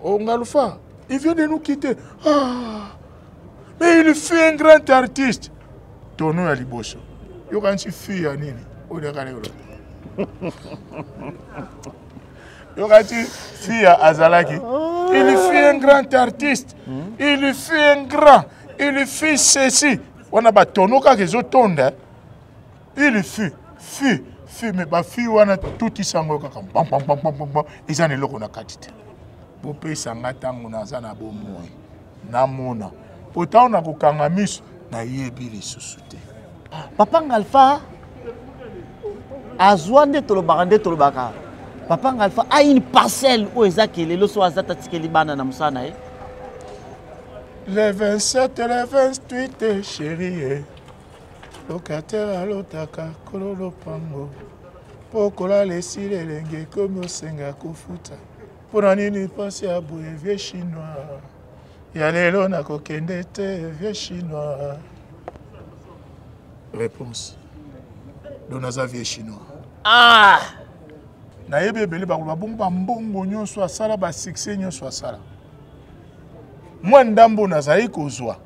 Oh, Ngalufa, il vient de nous quitter. Ah, mais il fut un grand artiste. Tono ya liboso. Yokanisi fille ya nini? Oyo Yokanisi fille azalaki. Il fut un grand artiste. Il fut un grand. Il fut ceci. Wana batono kaka ezotonda. Il fut, fut, fut, mais ba fille wana tutisa yango kaka bam eza na eloko na kati te. Bopesa nga ntango naza na bomoi namona po ntango nakokanga miso nayebi lisusu te. Papa Ngalfa azwa nde tolobaka nde tolobaka Papa Ngalfa a une parcelle oyo eza ke lelo so aza tatikeli bana na mosala na ye. Le 27 le 28 chérie locataire alotaka kolo lopango mpo kolala esili elenge ekomi osenga kofuta mpo na nini mpasi ya boye vie chinois ya lelo nakokende te vie chinois. Réponse donc naza vie chinois. Ah! Nayebi ebele bakoloba bongo bambongo nyonso asala basuccès nyonso asala mwa ndambo nazali kozwa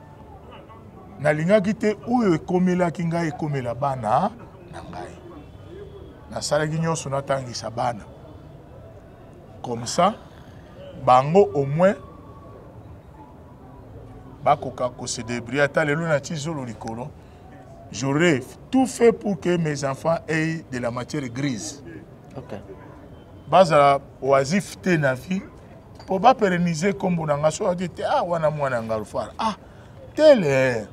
nalingaki te oyo ekomelaki ngai ekomela bana na ngai. Nasalaki nyonso natangisa bana comme ça bango au moins bakoka kose débrouiller. Ata lelo nati zolo likolo, j'aurais tout fait pour que mes enfants aient de la matière grise. Okay. Bazala oisif te na vie po bapérenniser kombo na nga so adi te ah wana mwana Ngalufara ah tele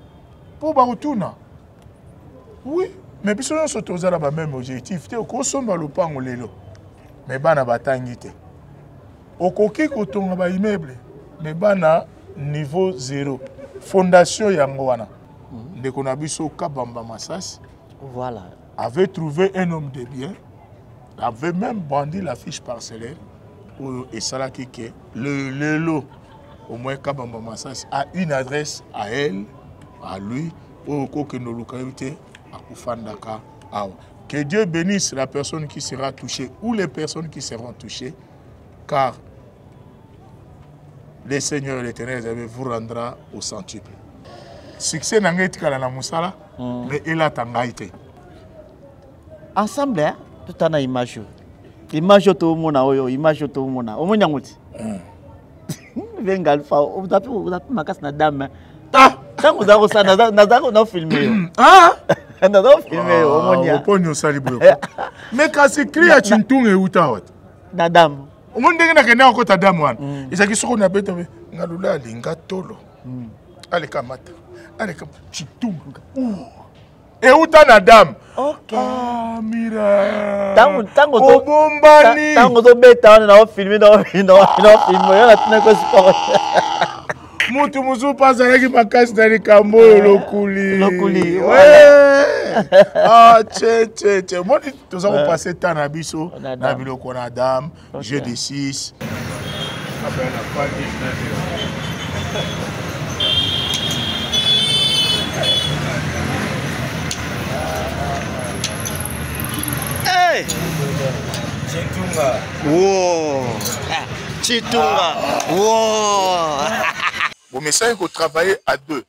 po bakotuna. Oui, mais biso nyonso tozala ba même objectif te. Okosomba lopango lelo mais bana batangi te. Okoki kotonga ba immeuble mais bana niveau 0. Fondation yango wana. Ndeko na biso Kabamba Masasi. Voilà. Avait trouvé un homme de bien, avait même brandi la fiche parcellaire oyo esalaki ke le lelo au moins Kabamba Masasi a une adresse à elle, à lui, oyo kokende oluka ye te akufandaka awa. Que Dieu bénisse la personne qui sera touchée ou les personnes qui seront touchées, car le Seigneur l'Éternel vous rendra au centuple. Succès na ngai etikala na mosala, mais elata ngai te. Ensemble, hein, tout en a image. Image to mona oyo, image to mona. Omoni yango ti? Venga Alpha, ozapi makasi na dame. Ah! Tango oza kosala, naza ko na filmer yo. Ah! Naza ko filmer yo, omoni ya. Oponi osali boye. Mais kasi cri ya Tshintunga euta wapi? Na dame. Omoni ndenge nakendaka kokota dame wana. Ezalaki soko na beta ngalula alinga tolo. Aleka mata. Aleka Tshintunga. Euta na dame. Ok. Ah, Mira. Tango, tango to, obombani. Tango to beta wana na filmer, na filmer, na filmer. Yo na tina ko sport. Mutu mosusu mpe azalaki makasi na likambo oyo lokuli. Lokuli, Ouais. Ah, tche, tche, tche. Omoni toza kopase temps na biso na biloko na dame, jeu de 6. Hey! Chitunga. Wow. Chitunga. Wow. Bon, mais ça, il faut travailler à deux.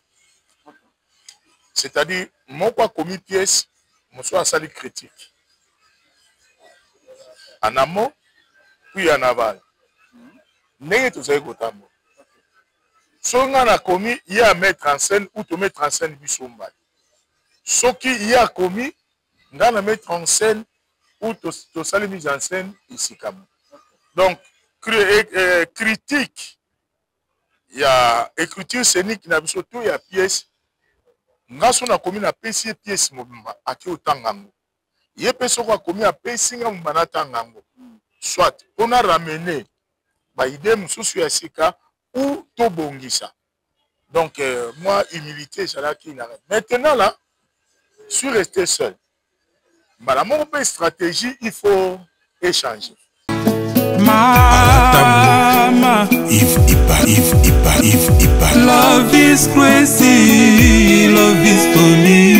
C'est-à-dire, moko akomi pièce, mosusu asali critique. En amont, puis en aval. Ndenge tozali kotambola. Soki nga nakomi, ye a mettre en scène ou to mettre en scène biso mbala. Soki ye akomi, nga na mettre en scène ou tosali mise en scène esika moko. Donc, critique ya écriture scénique na biso to ya pièce, nga so nakomi napesi ye pièce mobimba ake otanga yango. Ye mpe soko akomi apesi nga mobimba natanga yango. Soit mpona ramener ba idée mosusu ya sika ou tobongisa. Donc, moi, humilité, ezalaki na rêve. Maintenant là, je suis resté seul. Mbala moko mpe stratégie, il faut échanger. Mama, Yves Ipa, Yves Ipa, Yves Ipa. Love is crazy, love is funny.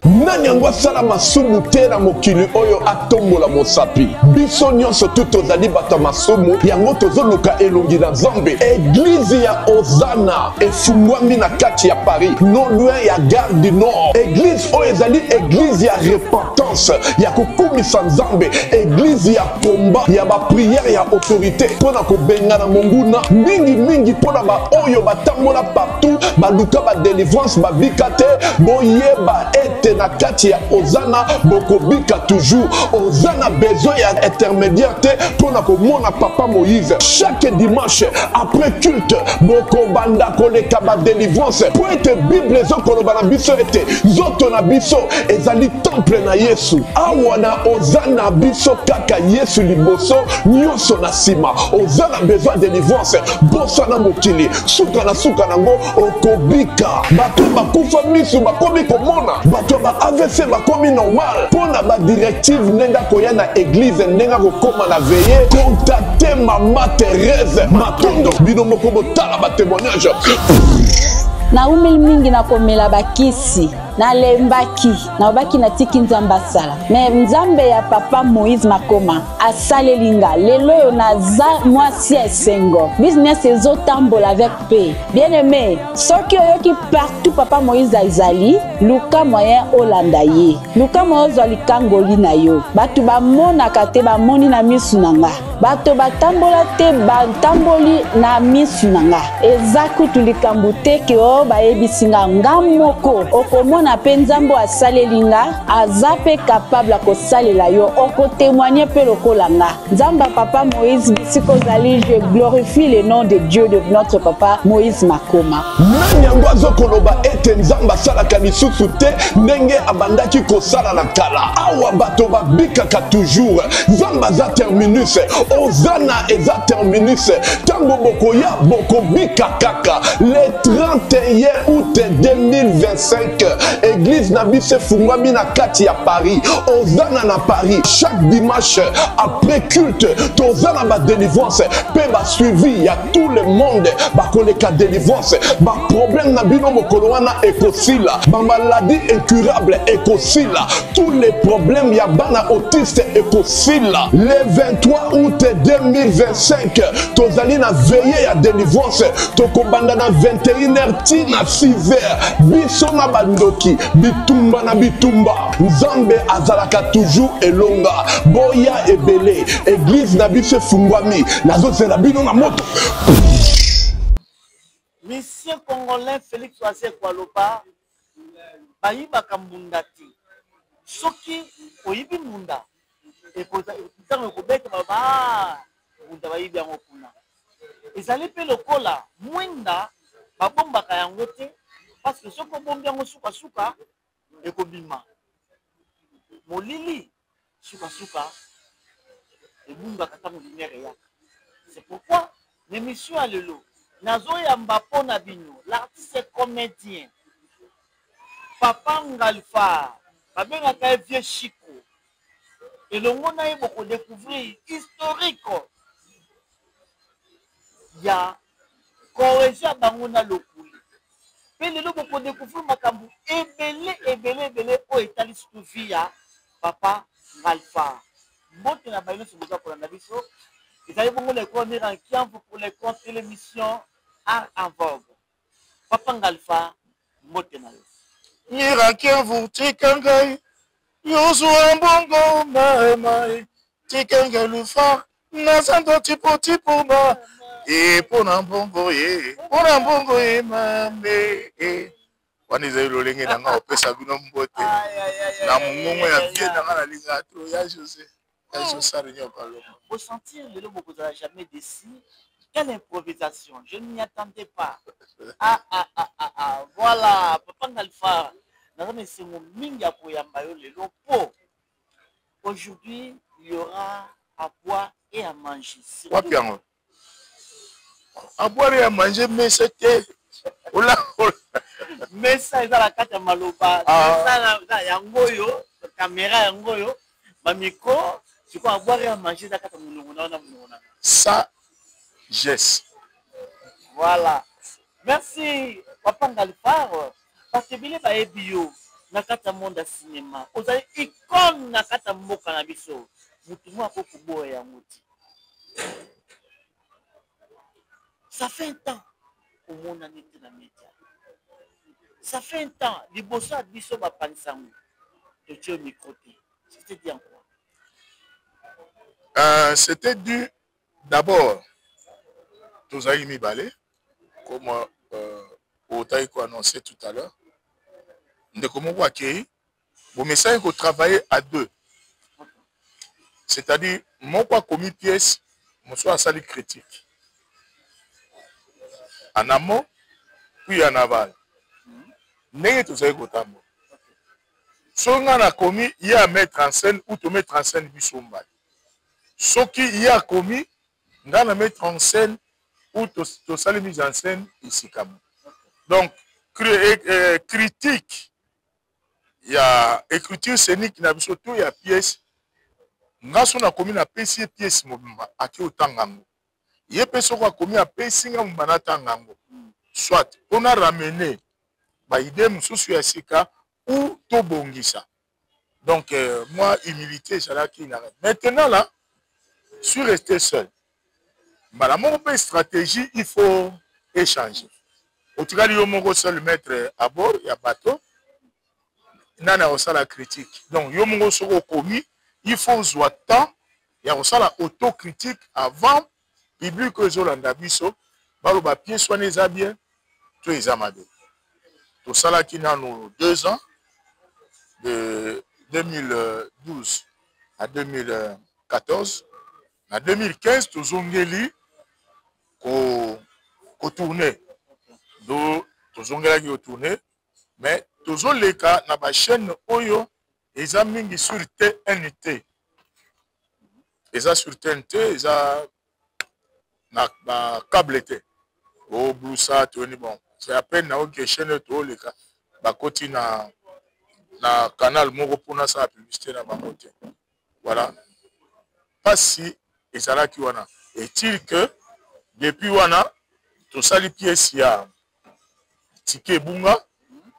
Nani yango asala masumu te na mokili oyo atombola mosapi. Biso nyonso tu tozali bato ya masumu, yango tozoluka elongi na Nzambe. Eglize ya Ozana efungwami na kati ya Paris, non loin ya gare du Nord. Eglize oyo ezali eglize ya repentance, ya kokumisa Nzambe, eglize ya combat, ya ba prière ya autorité mpo na kobengana monguna, mingi mingi mpo na baoyo batambola partout, baluka ba delivrance babika te. Boyeba ete na kati ya Ozana bokobika toujours. Ozana besoin ya intermédiaire te mpo na komona papa Moïse. Chaque dimanche après culte bokobanda koleka ba delivrance, mpo ete Bible ezokoloba na biso ete nzoto na biso ezali temple na Yesu. Awa na Ozana biso kaka Yesu liboso, nyonso na nsima. Oza na besoin ya delivrance, bosana mokili, suka na suka nango okobika. Bato bakufa misu bakomi komona, bato ya ba AVC bakomi normal. Mpo na ba directive ndenge akoya na eglise, ndenge akokoma na veille, contacte mama Therese Matondo. Bino moko botala ba témoignage. Naumeli mingi na komela bakisi, nalembaki, nalobaki natiki Nzambe asala. Me Nzambe ya papa Moïse Makoma asaleli nga lelo oyo naza mwasi ya esengo, business ezotambola avec paix. Bien aimé, soki oyoki partout papa Moïse azali, luka moyen olanda ye, luka moyen ozwa likangoli na yo. Bato bamonaka te bamoni na misu na nga, bato batambola te batamboli na misu na nga. Eza kutu likambo te ke o bayebisi nga, nga moko okomona pe Nzambe oyo asaleli nga aza pe capable ya kosalela yo, okotemoigne pe lokola nga. Nzambe ya papa Moïse bisika ozali, je glorifie le nom de Dieu de notre papa Moïse Makoma. Nani yango azokoloba ete Nzambe asalaka lisusu te ndenge abandaki kosala na kala? Awa bato babikaka toujours. Nzambe aza terminus, Ozana eza terminus. Tango bokoya bokobika kaka. Le 31 août 2025, église na biso efungwami na kati ya Paris. Ozana na Paris chaque dimanche après culte toza na ba délivrance pe ba suivi ya tout le monde bakoleka délivrance. Ba problème na bino mokolo wana ekosila, ba maladie incurable ekosila, tous les problèmes ya bana autiste ekosila. Le 23 août 2025 tozali na veillée ya délivrance, tokobanda na 21h ti na 6h. Biso na bandoki bitumba na bitumba, Nzambe azalaka toujours elonga. Boya ebele, église na biso efungwami, nazozela bino na moto. Monsieur congolais Félix Wazekwa aloba bayibaka mbunda te, soki oyibi mbunda ntango ekobeta baloba mbunda bayibi yango kuna. Ezali mpe lokola mwinda babombaka yango te, parce que soki obombi yango sukasuka ekobima molili, sukasuka ebungaka ntango lumière eyaka. C'est pourquoi l'émission ya lelo nazoyamba mpo na bino l'artiste comédien Papa Ngalfa, babengaka ye Vieux Chico. Elongo na ye bokodécouvrir historique ya cohésion ya bango na Lokuli. Mpe lelo bokodécouvrir makambo ebele ebele ebele oyo etali surtout vie ya Papa Ngalfa. Mbote na baye nyonso boza kolanda biso, ezali bongo na ekolo Mira Nkiamvu pour les comptes de l'émission Art en Vogue. Papa Ngalfa, mbote na yo. Mira Nkiamvu, tika ngai yozwa mbongo mai mai, tika ngai lufa naza ndo tipotipo ba e mpo na mbongo ye, mpo na mbongo ye mame e. Wana ezali lolenge na nga opesa bino mbote na mongongo ya vie na nga nalingaka to ya José, ya José Nyoka Longo. Bosentir lelo bokozala jamais déçu. Quelle improvisation, je ne m'y attendais pas. Ah, ah, ah, ah, ah. Voilà, Papa Ngalfa, naza na esengo mingi ya koyamba yo lelo po aujourd'hui il y aura à boire et à manger. Surtout Wapi yango? À boire et à manger, mais c'était ola ola. Mesa eza na kati ya maloba. Ah. Mesa na yango oyo, caméra yango oyo, ba micro, sikoyo à boire et à manger eza kati ya monoko na yo na monoko na nga. Ça, geste. Voilà. Merci, Papa Ngalfar. Parce que bile bayebi yo. na kati ya monde ya cinéma, ozali icône na kati ya mboka na biso, motu moko akoki koboya yango te. Ça fait un temps omonani te na media, ça fait un temps liboso ya biso bapanisa yango totie yo micro te. C'était dit en quoi? C'était dû d'abord tozalaki mibale, comme otaki koannoncer tout à l'heure. Ndeko moko akei, bomesaki kotravailler à deux, c'est-à-dire moko akomi pièce, mosusu asali critique en amont puis en aval. Ndenge tozali kotambola, soki ngai nakomi, ye amettre en scène ou tomettre en scène biso mbali. Soki ye akomi, ngai na mettre en scène ou tosali mise en scène esika moko. Donc critique ya écriture scénique na biso to ya pièce, nga so nakomi, napesi ye pièce mobimba, ake otanga yango. Ye mpe soki akomi, apesi nga mobimba, natanga yango, soit mpona ramener baidée mosusu ya sika ou tobongisa. Donc moi, humilité ezalaki na. Maintenant là, je suis resté seul. Mbala moko mpe stratégie, il faut échanger. Otikali yo moko seul maître à bord ya bateau, nani akosala critique? Donc yo moko soki okomi, il faut ozwa temps ya kosala autocritique avant public oyo ezolanda biso baloba pièce wana eza bien to eza mabe. Tosalaki nano 2 ans, de 2012 à 2014. Na 2015 tozongeli kotourner. Do tozongelaki kotourner, mais tozoleka na bachaîne oyo eza mingi sur TNT. Eza sur TNT, eza na bacable te, oblusa toni. Bon, c'est à peine naoki chaîne oyo tooleka, bakoti na canal moko mpona asala publicité na bango te. Voilà, mpasi ezalaki wana. Est-il que depuis wana tosali pièce ya Tike Ebunga,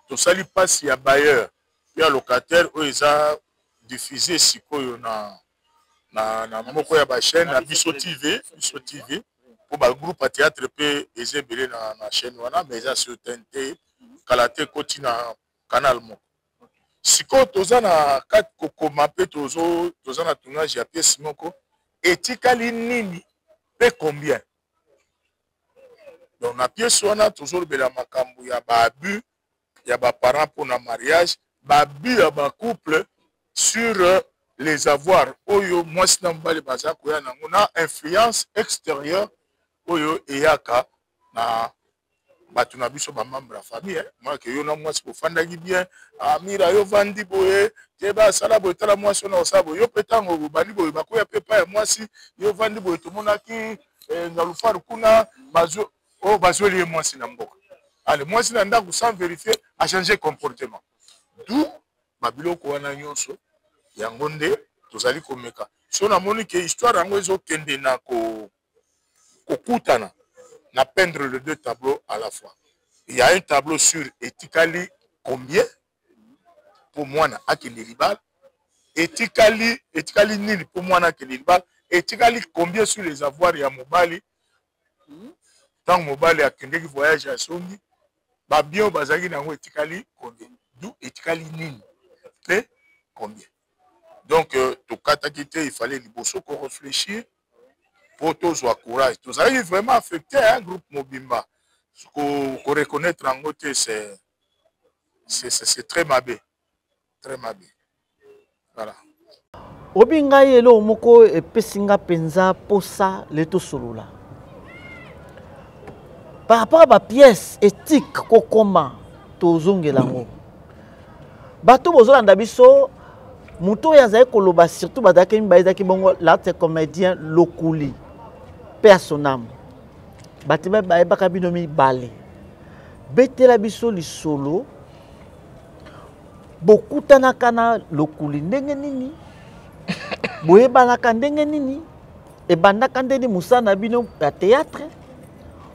tosali mpasi ya bailleur mpe ya locataire oyo eza diffusé sikoyo na moko ya bachaîne na Biso TV, Biso TV, mpo bagroupe ya théâtre mpe eza ebele na chaîne wana, mais eza sur TNT. Kala te ekoti na canal moko. Sikoyo toza na kati kokoma mpe toza na tournage ya pièce moko, Etikali nini mpe combien. Donc na pièce wana tozolobela makambo ya baabus ya baparent mpona mariage, baabus ya bacouple sur les avoirs oyo mwasi na mobali baza koya nango, na influence extérieure oyo eyaka na bato na biso, bamembre ya famille. Mwake yo na mwasi bofandaki bien, amira yo vandi boye te, basala boye, tala mwasi oyo na kosala boye, yo mpe ntango bobandi boye, bakoya mpe epai ya mwasi, yo vandi boye, tomonaki ngalufaru kuna oyo bazweli ye mwasi na mboka. Ale mwasi na ndako, sans vérifier, achange comportement. D'où babiloko wana nyonso, yango nde tozali komeka. So namoni ke histoire yango ezokende na kokutana na peindre le deux tableaux à la fois. Il y a un tableau sur Etikali combien pour mwana akende libala, etikali nini mpo mwana akende libala, etikali combien sur les avoirs ya mobali. Ntango mobali akendeki voyage, asongi, babien oyo bazalaki na yango etikali combien? Du etikali nini mpe combien? Donc tokataki te, il fallait liboso koréfléchir mpo tozwa courage. Tozalaki vraiment affecté, hein, groupe mobimba. Koreconnaître yango te, c'est très mabe, très mabe, voilà. Obi ngai eloko moko epesi nga mpenza posa le tosolola par rapport à bapièce éthique kokoma. Tozongela yango. Bato bozolanda biso, moto oyo azali koloba, surtout bazalaki mibale, ezalaki bongo l'artiste comédien Lokuli, mpe ya son âme. Bato bayebaka bino mibale. Betela biso lisolo, bokutanaka na Lokuli ndenge nini? Boyebanaka ndenge nini? Ebandaka ndeni mosala na bino ya théâtre?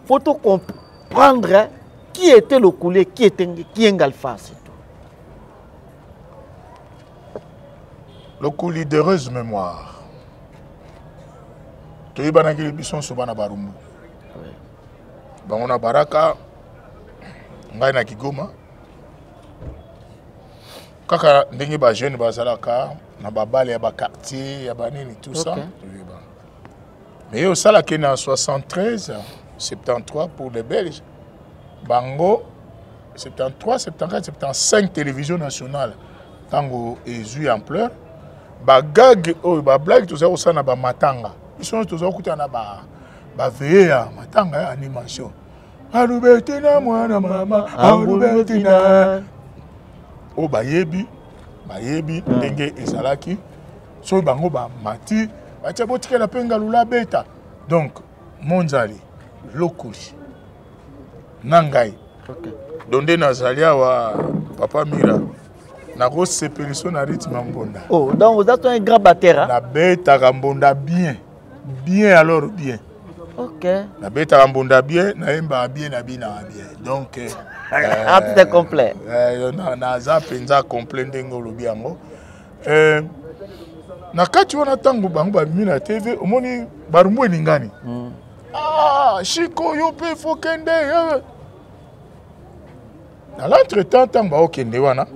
Faut to comprendre qui était Lokuli, qui était qui est Ngalfa, c'est tout. Lokuli d'heureuse mémoire. Toyebanaki biso nyonso bana Barumbu. Bango na Baraka, ngai na Kigoma. Kaka ndenge ba jeune bazalaka na babale ya ba quartier ya banini tout ça. Toyebana. Mais ye osalaki na 73 73 pour les Belges. Bango 73 74 75 télévision nationale ntango ezwi ampleur bagage oyo bablague tozali kosala na bamatanga biso nyonso tozali kokutana na baveye ya matanga ya animation alubertina mwana mama alubertina oyo bayebi bayebi ndenge ezalaki soki bango bamati batia botikela mpe ngalula abeta donc monzali lokuli na ngai okay. donc nde nazali awa papa mira nakosepeliso na rythme ya mbonda oh, donc oza to un grand batteur nabetaka mbonda bien bien alors bien ok nabetaka mbonda bien nayembaka bien nabinaka bien donc euh, artiste complet euh, naza mpenza complet ndenge olobi yango euh, na kati wana ntango bango babimi na tv omoni barumbu eningani mm. Ah, Chico, yo mpe faut kende. Eh. Na l'entretemps ntango baokende wana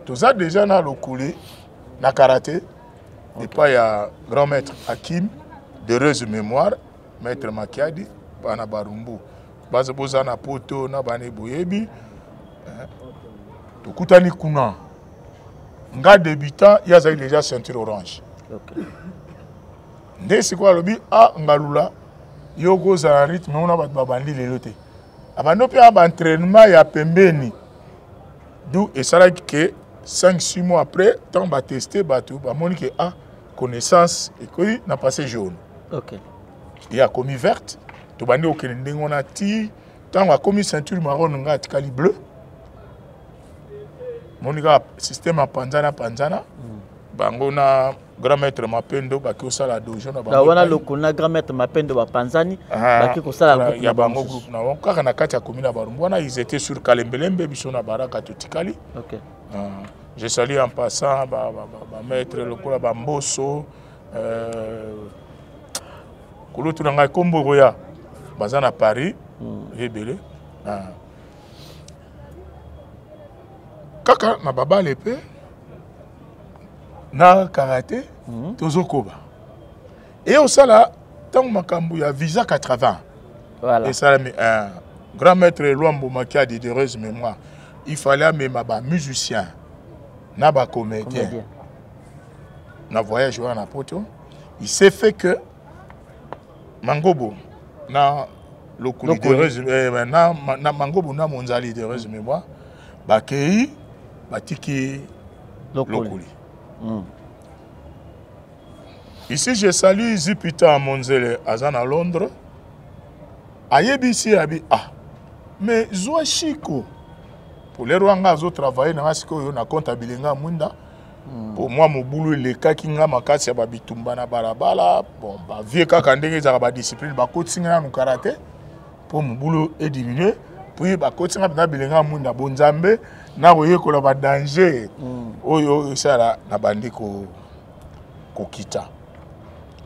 toza déjà na lokuli na karaté okay. epai ya grand maître Hakim d'heureuse mémoire maître Makiadi bana barumbu baza boza na poto na bana boyebi eh. tokutani kuna nga débutant ye azali déjà ceinture orange okay. Nde sikoyo alobi a ah, ngalula yo okozala rythme wana bato babandi lelo te abandi mpe ya baentraînement ya pembeni d'où esalaki ke 5 6 mois après ntango bateste bato bamoni ke ah connaissance ekoyi na passé jaune okay. ye akomi verte tobandi kokende ndenge wana ti ntango akomi ceinture marron ngai atikali bleu moni kaka système apanzana panzana mm. bango na grand maître mapendo baki kosala dojo na bango wana lokolo na grand maître mapendo bapanzani ah, baki kosala ya bango groupe na bango kaka na kati ya commune ya barumbu wana ils étaient sur kalembelembe biso na baraka totikali okay. uh, je salue en passant ba, ba, ba, ba maître lokola bamboso euh, kulutu na ngai kombo ekoya baza na paris mm. ebele uh. kaka na babale mpe na karate mm -hmm. tozokoba eye osala ntango makambo ya visa 80 voilà. esalami un grand maître Luambo Makiadi d'heureuse mémoire il fallait amema bamusicien na bacomédien Comédien. na voyage wana na poto il s'est fait que mangobo na lokuli d'heureuse eh, na, na mangobo na monzali d'heureuse mémoire bakei batiki lokoli, Mm. Ici je salue Zipita Monzele aza na Londres ayebisi abi ah mais zwa Chico pour lero nga azo travailler na nga sikoyo na compte ya bilenga mwinda mpo mwa mobulu elekaki nga makasi ya babitumba na balabala bon bavie kaka ndenge ezalaka badiscipline bakotisi nga nanu karate mpo mobulu ediminue puis bakotisi nga mpenza bilenga mwinda bonzambe na koyekola badanger mm. oyo esala na bandi kokita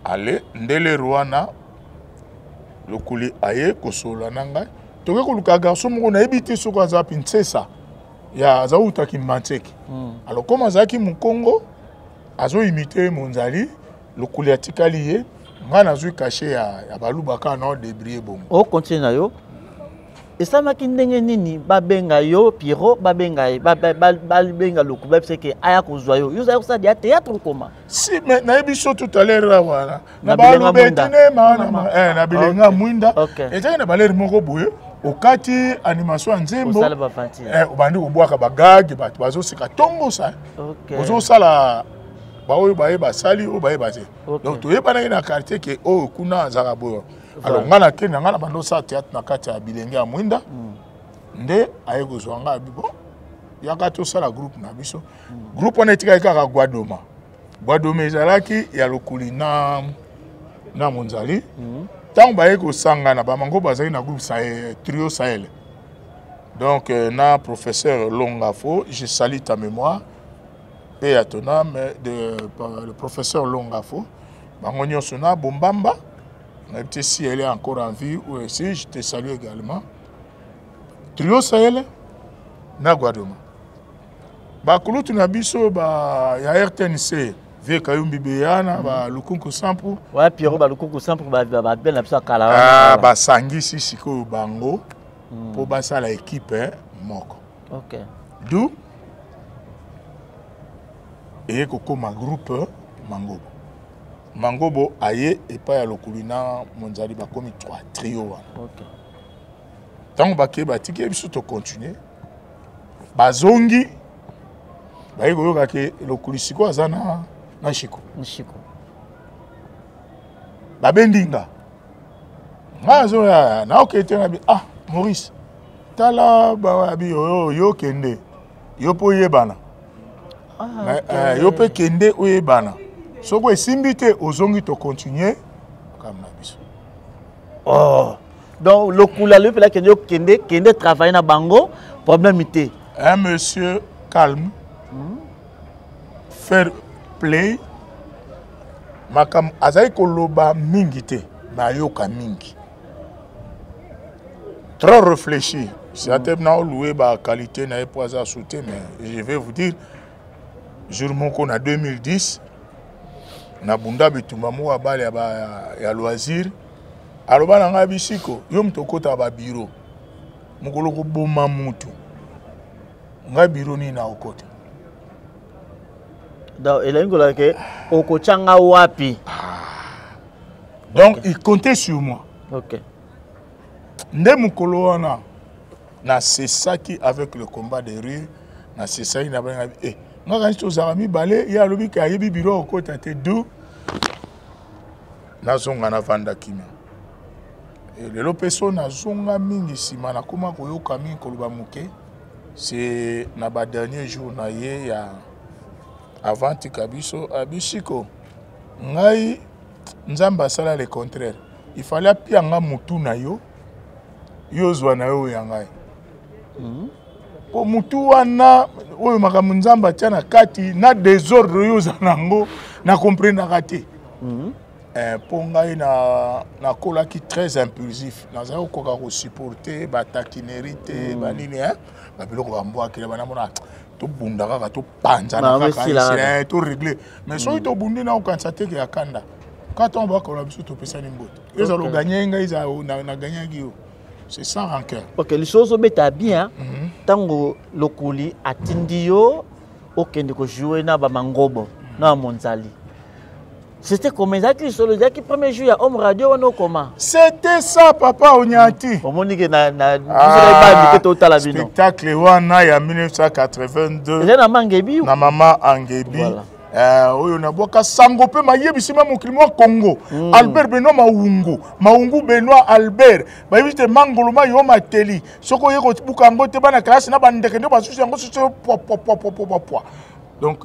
ale ndele wana lokuli aye kosolola na ngai toke koluka garçon moko nayebi te soki aza wapi nsesa ya azauta kimbanseke mm. alors comme azalaki mokongo azoimite monzali lokuli atikali ye ngai nazwi kashe ya, ya baluba kaka nao debrie bongo okontinue na yo esalamaki ndenge nini babenga yo Pierrot babenga ye babenga loku bayebisa ke aya kozwa yo yo ozali kosala ya théâtre okoma si mais nayebi so tout à l'heure wana na balobetine eh, na bilenga mwinda ezalaki na balere moko boye okati animation ya nzembo eh, obandi kobwaka bagage bato bazoseka tongosa ozosala baoyo baye basali oyo bayeba te donc toyebanaki na quartier ke oyo kuna azalaka boye alors ngai nakende na ngai na bandi osala théâtre na kati ya bilenge ya mwinda mm. nde aye kozwa ngai abi bon yaka tosala groupe na biso mm. groupe wana etikali kaka guadoma guadoma ezalaki ya lokuli na na monzali mm. ntango baye kosangana bamango bazali na groupe sahel, trio sahel donc euh, na professeur longafo je salue ta mémoire. Paix à ton âme de le professeur Longafo. Bango nyonso na Bombamba. Nayebi te si elle est encore en vie ou si je te salue également. Trio Sahel na Guadoma. Bakulutu na biso ba ya RTNC vieux Kayumbi Beyana mm. ba Lukunku Sampu. Ouais Pierrot ba Lukunku Sampu ba ba ben na biso kala. Ah basangisi sikoyo bango mm. po basala équipe eh, moko. OK. D'où eye kokoma groupe Mangobo. Mangobo aye epai ya Lokuli na Monzali bakomi 3 trio wana. Okay. Ntango bakei batiki ye biso tocontinue bazongi baye koyoka ke Lokuli sikoyo aza na, na Shiko. Shiko. Babendi nga nga azoya naokei te na bi ah Maurice tala babi oyo yo kende yo mpo oyebana ah, okay. yo mpe kende oyebana soki esimbi te ozongi tocontinue makambo na biso oh. Donc lokula lobi mpela kende yo kende kende travailler na bango problème te. Un monsieur calme fair play makambo azali koloba mingi te mais ayoka mingi trop réfléchi c'est na loué ba qualité na ye mpo aza sous te mais je vais vous dire jour moko na 2010 nabunda bitumba moko ya bale ya, ya loisir aloba na ngai bisiko yo moto okotaka babiro mokolo koboma motu ngai biro nini naokota donc elingi koloba ke okotya nga wapi ah. Donc okay. Il comptait sur moi okay. Nde mokolo wana nasesaki avec le combat de rue nasesaki na bangai eh, nga kanisi tozalaka mibale ye alobi ke ayebi biro okota te du nazonga navanda kimia e, lelo mpe so nazonga mingi nsima nakoma koyoka mingi koloba moke c'est na ba dernier jour na ye ya avant tika biso abisiko ngai nzambe asala le contraire il fallait apia nga mutu na yo yo ozwa na yo oyo ya ngai mpo mutu wana oyo makambo nzambe atya na kati na desordre oyo oza na yango na comprenaka te mpo eh, ngai nakolaki très impulsif nazali kokoka kosupporte batakinerie te banini eh? babiloko bambwakela banamona tobunda kaka topanzana kaka eh, toregle mais soki tobundi na okanisa teke ya kanda ka ntango bakola biso topesani mbote ezala oganye ngai ezala naganyaki yo c'est sans rancœur. Ok, lisolo ozobeta bien ntango Lokuli atindi yo okende kojoue na bamangobo na bamonzali c'était comment ezalaki lisolo ezalaki premier jour ya homme radio wana okoma c'était ça papa onyati omoni ke na ebandi te totala bino spectacle wana ya 1982 eza na mangebi na mama angebi voilà. Oyo nabwaka sango mpe mayebisi ma mokili mwa Congo Albert Benoit Maungu Maungu Benoit Albert bayebisi te mangolo ma yo mateli soki oye kobuka yango te bana classe na bandeke nde basusu yango susu pwa pwa pwa pwa pwa pwa donc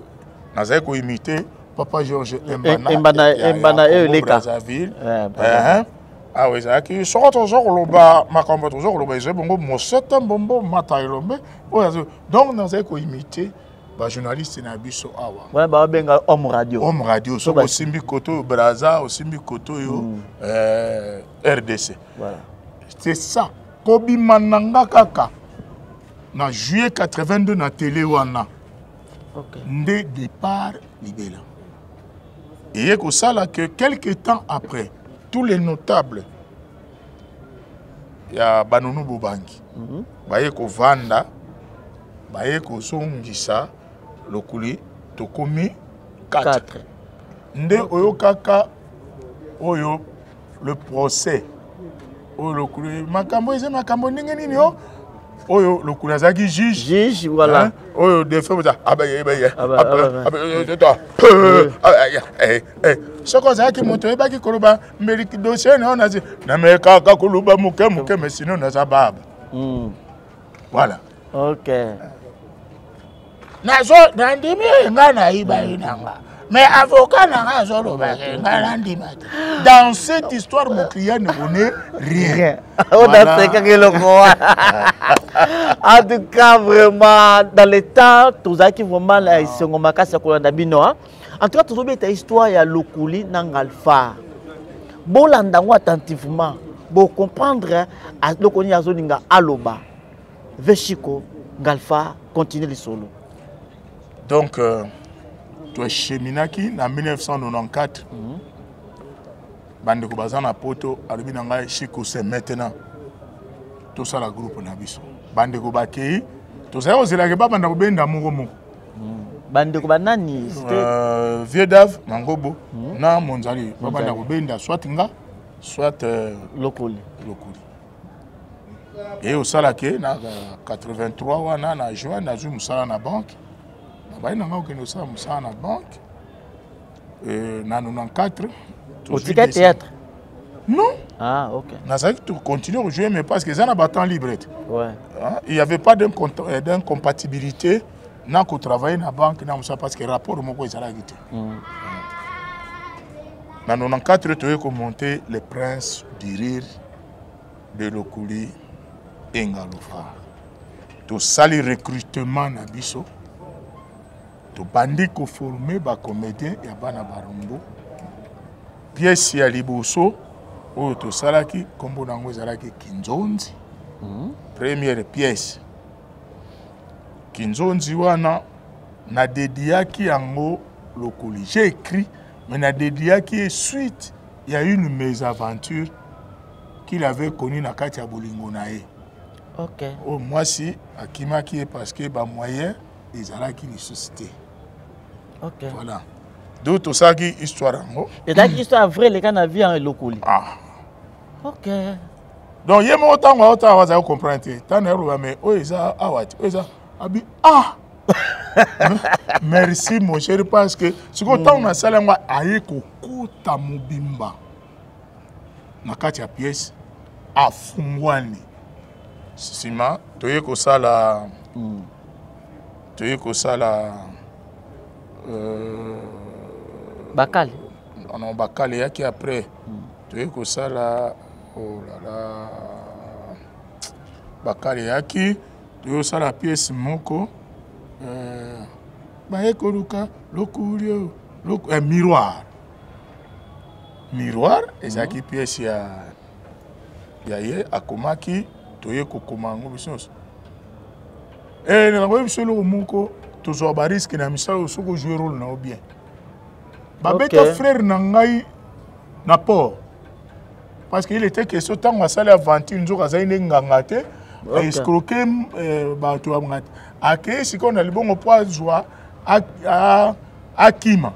nazali koimite papa Georges Embana Embana oyo eleka Brazzaville awa ezalaki soko toza koloba makambo toza koloba ezali bongo mosete mbombo mata elombe oyo donc nazali koimite bajournaliste na biso awa wana babenga homme radio homme radio soki osimbi koto oyo braza osimbi koto oyo RDC voilà. C'est ça kobima na nga kaka na juillet 82 na télé wana okay. Nde départ libela eye kosala que quelque temps après tous les notables ya banunu bobangi baye kovanda baye kozongisa Lokuli tokomi 4 nde oyo kaka oyo le procès oyo Lokuli makambo eza makambo ndenge nini o oyo Lokuli azalaki juge juge voilà oyo defe soki ozalaki moto oyebaki koloba mbeli dossier na yo nazi namekaka koloba moke moke mais sinon naza baba voilà ok nazo nandimi ngai nayiba ye nanga Mais avocat na nga azoloba ke ngai nandima te. Dans cette histoire, mon client ne connaît rien. On a fait eloko wana. En tout cas, vraiment, dans le temps, tozalaki vraiment na esengo makasi ya kolanda bino. Hein? En tout cas, tozobeta histoire ya Lokuli na Ngalfa. Bolanda yango attentivement. Bo comprendre eloko nini azolinga aloba. Veshiko, Ngalfa, continue lisolo. Donc, toacheminaki na 1994. Bandeko baza na poto, alobi na ngai: "Chiko, c'est maintenant, tosala groupe na biso." Bandeko bakei, tozali kozelaka babanda kobenda moko moko. Bandeko banani? Vieux Dave Mangobo na Monzali babanda kobenda, soit nga, soit Lokoli. Lokoli. E osalaki na 83 wana, na juin, nazwi mosala na banque. Nabayi na nga kokende kosala mosala na banque. Na 94 Otika théâtre? Non. Ah, ok. Nazalaki continuer kojouer, mais parce que eza na batemps libre te. Hein, il y avait pas d'incompatibilité na kotravailler na banque na mosala, parce que rapport moko ezalaki te. Na 94, toye komonter Le Prince du Rire de Lokuli Engalufa. Tosali recrutement na biso, tobandi koformer bacomédien ya bana Barumbu. Pièce ya liboso oyo tosalaki, nkombo na yango ezalaki Kinzonzi. Première pièce Kinzonzi wana, nadediaki yango Lokoli. J'ai écrit, mais nadediaki ye suite ya une mésaventure qu'il avait connue na kati ya bolingo na ye. Oyo mwasi akimaki ye parce que bamoyen ezalaki lisusu te. Voilà, donc tosalaki histoire yango. Ezalaki histoire vraie eleka na vie ya Lokoli? Ah. Donc ye moko, ntango aotala, azali comprendre te. Ntango nayoloba, mais oyo eza awa te, oyo eza abi. Ah, merci mon cher, parce que sikoyo ntango nasali yango, aye kokota mobimba na kati ya pièce, afungwani. Nsima toye kosala Bakale. Non, Bakale eyaki après. Toye kosala, oh là là, Bakale eyaki, toye kosala pièce moko, baye koluka Lokuli oyo Miroir. Miroir ezalaki pièce ya ye akomaki. Toye kokoma yango biso nyonso. Nakoyebi biso eloko moko: tozwa barisque na misala oyo. Soki ojouer rôle na yo bien, babeta. Frère na ngai na port, parce que il était question, ntango asali aventure, nzoka azali nde nganga te. Aescroquer bato ya nganga te. Akei sikoyo na libongo mpo azwa akima.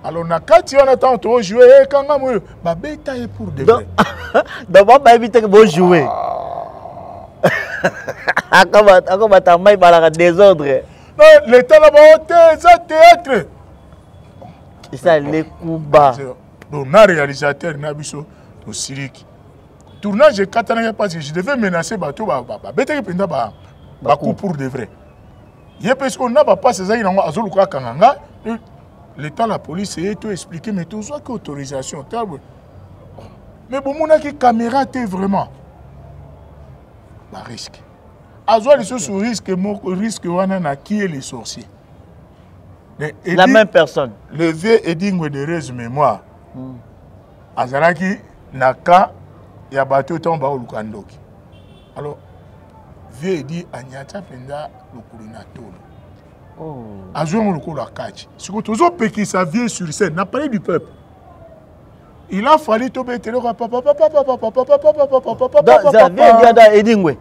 Alors na kati wana, ntango tojouer, ekanga moyo, babeta ye pour de vrai. Donc bayebi te ke bojouer, akobata mai balaka désordre. Non, l'état na bango te, eza théâtre. Eza lekuba. Donc na réalisateur na biso, tosiliki, tournage ekatanaki, parce que je devais menacer bato babetaki mpenza bacoup pour de vrai. Ye mpe sikoyo na bapasi ezalaki nango, azoluka akanga nga. L'état, la police eye, to expliquer, mais tozwaki autorisation table, mais bomonaki caméra te. Vraiment barisque, azwa lisusu risque moko, risque wana na Qui est le sorcier. La même personne. Le vieux Edingwe d'heureuse mémoire azalaki na cas ya bato ntango baoluka ndoki. Alors vieux Edi anyata mpenza Lokoli na tolo. Azwi yango lokola kati. Sikoyo tozopekisa vieux sur scène na Palais du Peuple. Il a fallu tobeteleka papa papa papa papa papa papa papa papa. Papa Edingwe.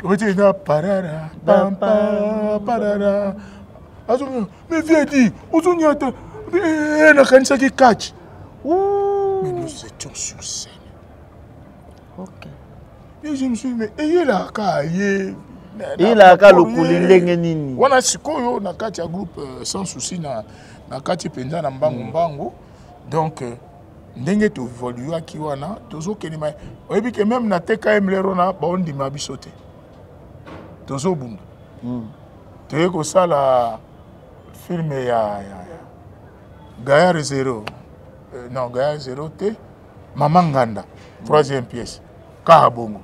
Obeti na parara pampa parara, azo: "Mais vieux Edi, ozonyata." Nakanisaki catch. Mais nous étions sur scène. Et je me suis dit, mais eyelaka ye. Eyelaka Lokoli ndenge nini? Wana sikoyo na kati ya groupe Sans Souci, na kati mpenza na mbangu mbangu. Donc ndenge toévoluaki wana, tozokende ma oyebi ke même na TKM lero wana, baondima biso te, tozobunda. Toye kosala Film ya, ya, ya. Gaillard Zero. Euh, non, Gaillard Zero te. Maman Nganda, troisième pièce. Kaka bongo.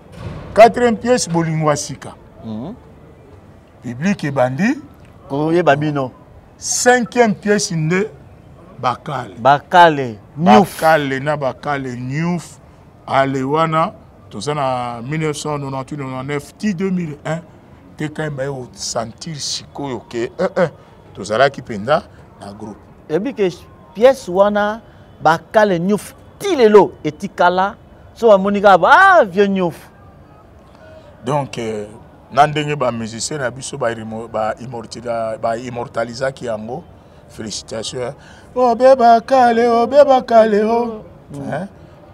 Quatrième pièce, Bolingo ya sika. Public ebandi. Koyeba bino. Cinquième pièce nde Bakale. Bakale, Newf. Bakale na Bakale, Newf. Ale wana, toza na 1998, 99, ti 2001, TKM baye kosentir sikoyo ke eh, eh, tozalaki mpenza na groupe. Eyebi ke pièce wana Bakale Newf ti lelo etikala so bamoni kaka ah vieux Newf. Donc euh, na ndenge ba musicien na biso ba immortalisaki yango, félicitations. Obe Bakale, obe Bakale o. Hein?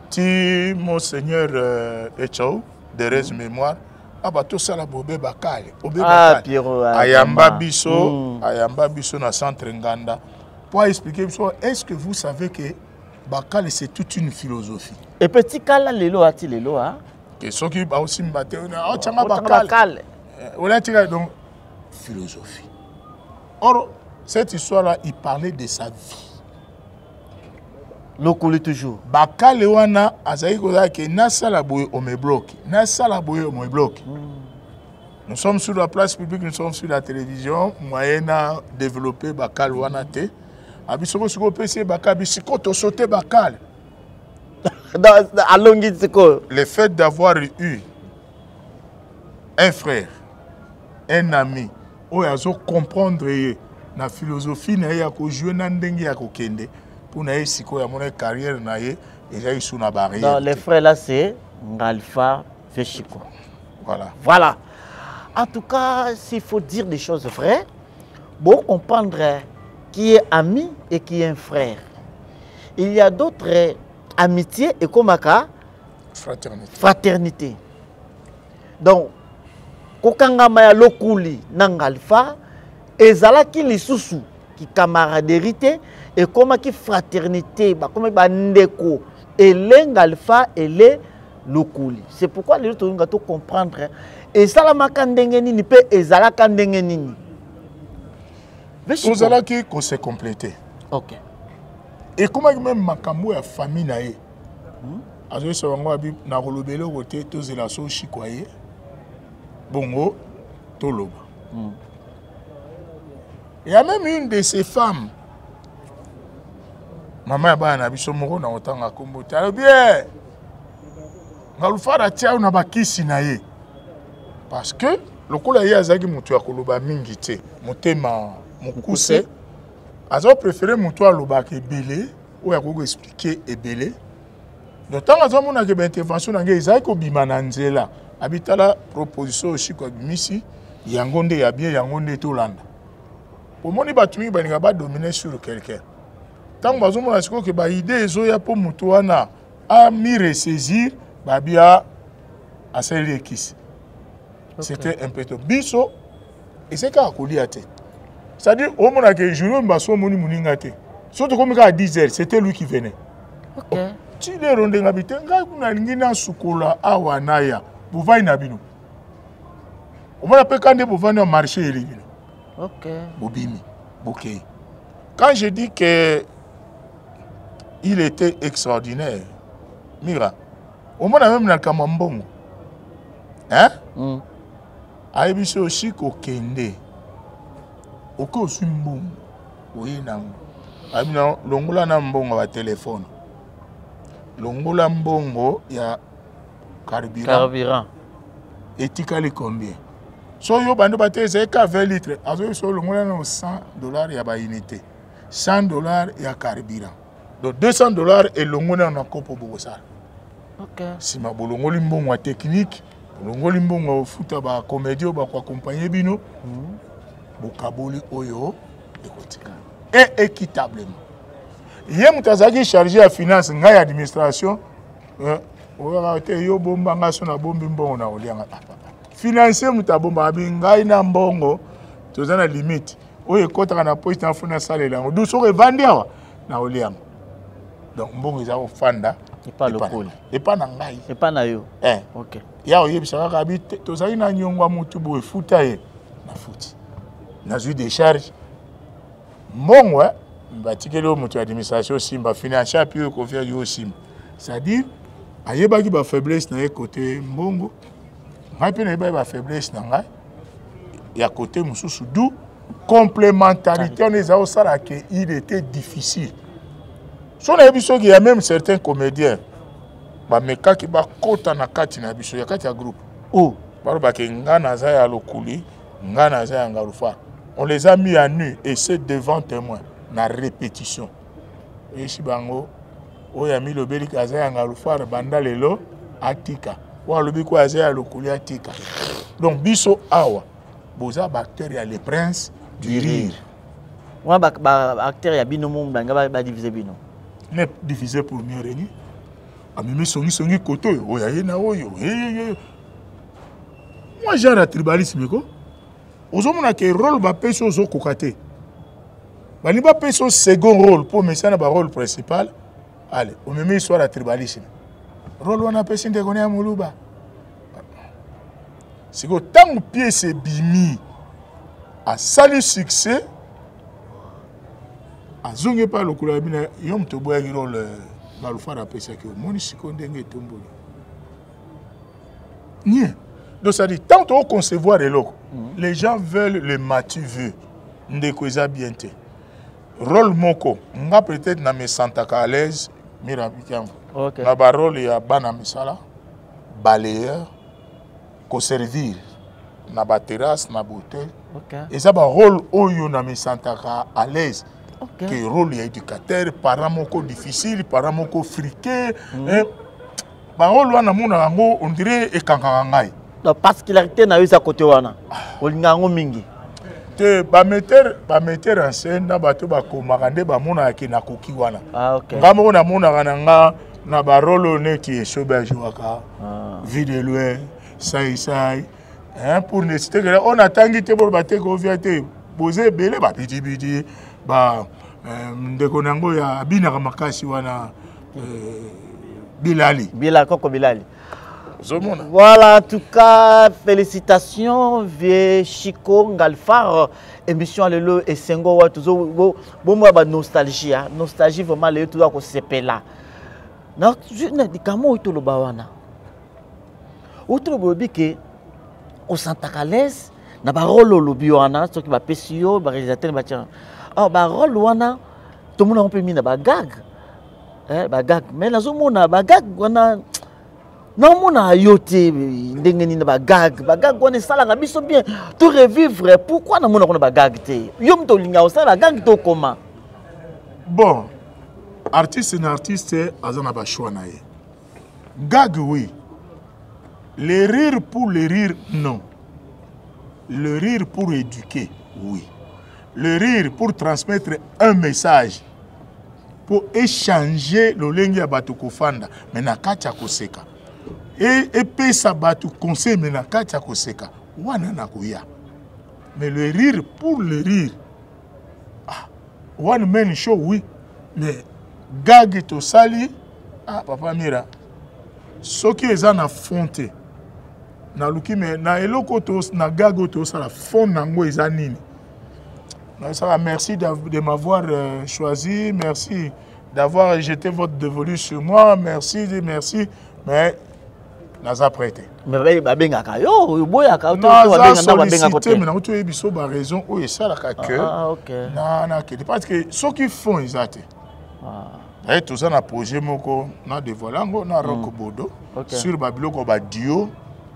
Ti monseigneur euh, Echou d'heureuse mémoire aba tosala bobe Bakale, obe Ah, Bakale. Pierrot, ah, Ayamba vraiment. biso, ayamba biso na centre Nganda pour expliquer biso, est-ce que vous savez que Bakale c'est toute une philosophie? Et petit kala lelo ati lelo ah. Que soki ba osimba te, na ochanga Ochanga Bakale. Bakale. Ola tika donc philosophie. Or cette histoire-là, il parlait de sa vie. Lokoli toujours. Bakale wana azali kozala ke nasala boye on me bloque, nasala boye on me bloque. Nous sommes sur la place publique, nous sommes sur la télévision, moyen na développer Bakale wana te. Abi soko soko pesi Bakale, bi siko to sauter Bakale. Dans, dans, alongi siko. Le fait d'avoir eu un frère, un ami, oyo azo comprendre ye na philosophie na ye ya ko jouer na ndenge ya kokende pour na ye sikoyo amona carrière na ye ezali sous na barrière. Non, les frères là c'est Ngalfa Feshiko. Voilà. Voilà. En tout cas, s'il faut dire des choses vraies, bon comprendre qui est ami et qui est un frère. Il y a d'autres amitiés et komaka fraternité. Fraternité. Donc kokangama ya lokuli na Ngalfa ezalaki lisusu ki camaraderie te, ekomaki fraternité, bakomaki bandeko ele Ngalfa ele lokuli. C'est pourquoi lelo tolinga to comprendre esalamaka ndenge nini pe ezalaka ndenge nini. Tozalaki ko se compléter. Ok. Ekomaki même makambo ya famille na ye. Azoyesa bango abi na koloba eloko te, tozela so shikwa ye. Bongo toloba. Il y a même une de ces femmes, maman ya bana na biso moko na otanga kombo te, alobi, eh, Ngalufara atia na bakisi na ye. Parce que lokola ye azalaki moto ya koloba mingi te, motema mokuse, aza préféré moto alobaka ebele, oyo akoki koexpliquer ebele. Donc ntango azomonaka ba intervention na ngai ezalaki kobima na nzela, abitala proposition oyo Shiko abimisi, yango nde ya bien, yango nde tolanda. Omoni bato mingi balingaka ba dominer sur quelqu'un. Ntango bazomona sikoyo ke ba idée ezoya mpo moto wana a mi ressaisir, babia asaleli ekisi. C'était un peu tôt. Biso ezalaki kaka kolia te. C'est-à-dire omonaka jour oyo baso omoni moninga te. Soki tokomi kaka 10 heures, c'était lui qui venait. Ok. Ti lero ndenge abi te, ngai kuna nalingi nasukola awa naya, bovandi na bino. Omona mpe ka nde bovandi na marché eli bino. Ok. Bobimi, bokei. Quand je dis que il était extraordinaire, Mira, omona même na likambo ya mbongo. Hein? Ayebi so osi kokende. Okoki ozwi mbongo, oye nango. Ayebi na longola na mbongo ya téléphone. Longola mbongo ya carburant. Carburant. Etikali combien? So yo bando ba te ezali ka 20 litres, azoyi so longola na cent dollars ya ba unité. cent dollars ya carburant. Donc 200 dollars elongo na na kopo bokosala. Ok. Sima bolongoli mbongo ya technique, bolongoli mbongo ya kofuta ba comédie oyo bako accompagner bino. Bokaboli oyo ekotika. Et équitablement. Ye moto azalaki chargé ya finance, ngai administration, oyaka te yo bomba ngai so nabombi mbongo na kolia ngai. Ah, papa. Financier moto abombaka bi ngai na mbongo toza na limite. Oyo ekotaka na poche na funa salela yango. Du soki evandi awa na kolia yango. Donc mbongo eza kofanda Epa lokoli. Epa na ngai. Epa na yo. Eh. Ok. Ya oyebisa kaka bi te, tozali na nyongo ya motu boye futa ye. Na futi. Nazwi décharge. Mbongo eh, batikeli oyo moto ya administration osimba, financier api oyo confiance yo osimba. C'est-à-dire ayebaki ba faiblesse na ye côté mbongo, ngai mpe nayebaki ba faiblesse na ngai ya côté mosusu, d'où complémentarité wana eza osala ke il était difficile. So nayebi soki ya même certains comédiens bamekaki bakota na kati na biso ya kati ya groupe. Oh. Balobaki nga naza ya lokuli, nga naza ya ngalufa. On les a mis à nu et c'est devant témoin na répétition. Oyesi bango oyo amilobeli aza ya ngalufar banda lelo atika, oyo alobi ko aza ya lokuli atika. Donc biso awa boza ba acteur ya le prince du rire. Wana ba acteur ya bino mo banga ba diviser bino. Mais diviser pour mieux régner. Amemi songi songi koto oyo oyo aye na oyo. Moi genre ya tribalisme ko. Ozomona ke rôle bapesi ozokoka te. Balingi bapesi yo second rôle mpo omesana ba rôle principal. Allez, omemi histoire ya tribalisme. Rôle wana apesi ndeko na ya moluba. Sikoyo ntango pièce ebimi asali succès azongi epai lokola ya bino yo moto oboyaki rôle Balufara apesaki omoni sikoyo ndenge etomboli nie. Donc ça dit tant to concevoir eloko, les gens veulent le matu vu ndeko eza bien te. Rôle moko nga peut-être na me sentaka à l'aise mira bikiango. Okay. Na ba rôle ya bana misala balayeur ko servir na ba terrasse na hotel. Okay. Eza ba rôle oyo na me sentaka à l'aise. Okay. Que rôle ya éducateur, parent moko difficile, parent moko friqué, hein, ba rôle wana mona yango on dirait ekangaka ngai. Donc particularité na yo eza côté wana. Olinga yango mingi. Te ba metteur en scène na bato bakomaka nde bamonaka ke nakoki wana. Ah, okay. Nga moko namonaka na nga na ba rôle oyo neti Esobe ajouaka, Ah. Vie de loin, Sai Sai, hein, pour ne citer que on atangi te boloba te kovia te boza ebele ba bidibidi ba ndeko na yango ya abinaka makasi wana Bilali. Bilali, koko Bilali. Ozomona. Voilà, en tout cas, félicitations, vieux Chico Ngalfar. Émission lelo esengo wa tozo bo bo moi ba nostalgie, hein. Nostalgie vraiment lelo tozo ko sepela. Na na dikamo oyo toloba wana. Oyo toloba oyebi ke osantaka à l'aise na ba rôle olobi wana soki bapesi yo ba réalisateur batia. Alors ba rôle wana tomona yango mpe mingi na ba gag. Eh, ba gag mais nazomona ba gag wana naomona yo te ndenge nini ba gag, ba gag wana esalaka biso bien to revivre. Pourquoi namona kuna ba gag te? Yo moto olinga osala ba gag to koma? Bon, artiste na artiste aza na ba choix na ye. Gag oui. Le rire pour le rire non. Le rire pour éduquer oui. Le rire pour transmettre un message. Pour échanger lolenge ya bato kofanda mais na kati ya koseka. E epesa bato conseil mais na kati ya koseka. Wana na koya. Mais le rire pour le rire. Ah, one man show oui, mais gag tosali ah papa Mira soki eza na fond te. Naluki mais na eloko to na gag oyo tosala fond nango eza nini? Ça va, merci de m'avoir choisi, merci d'avoir jeté votre dévolu sur moi, merci, merci, mais naza prêté. Mais ba bengaka yo, oboyaka, to Naza ba benga nda ba benga sollicité, kote. mais nakuti oyebi so ba raison oyo esalaka que Ah, ok. na na kende parce que soki fond eza te. Ah. Aye toza na projet moko na dévoiler yango na Rock Bodo Ok. sur ba biloko ba duo,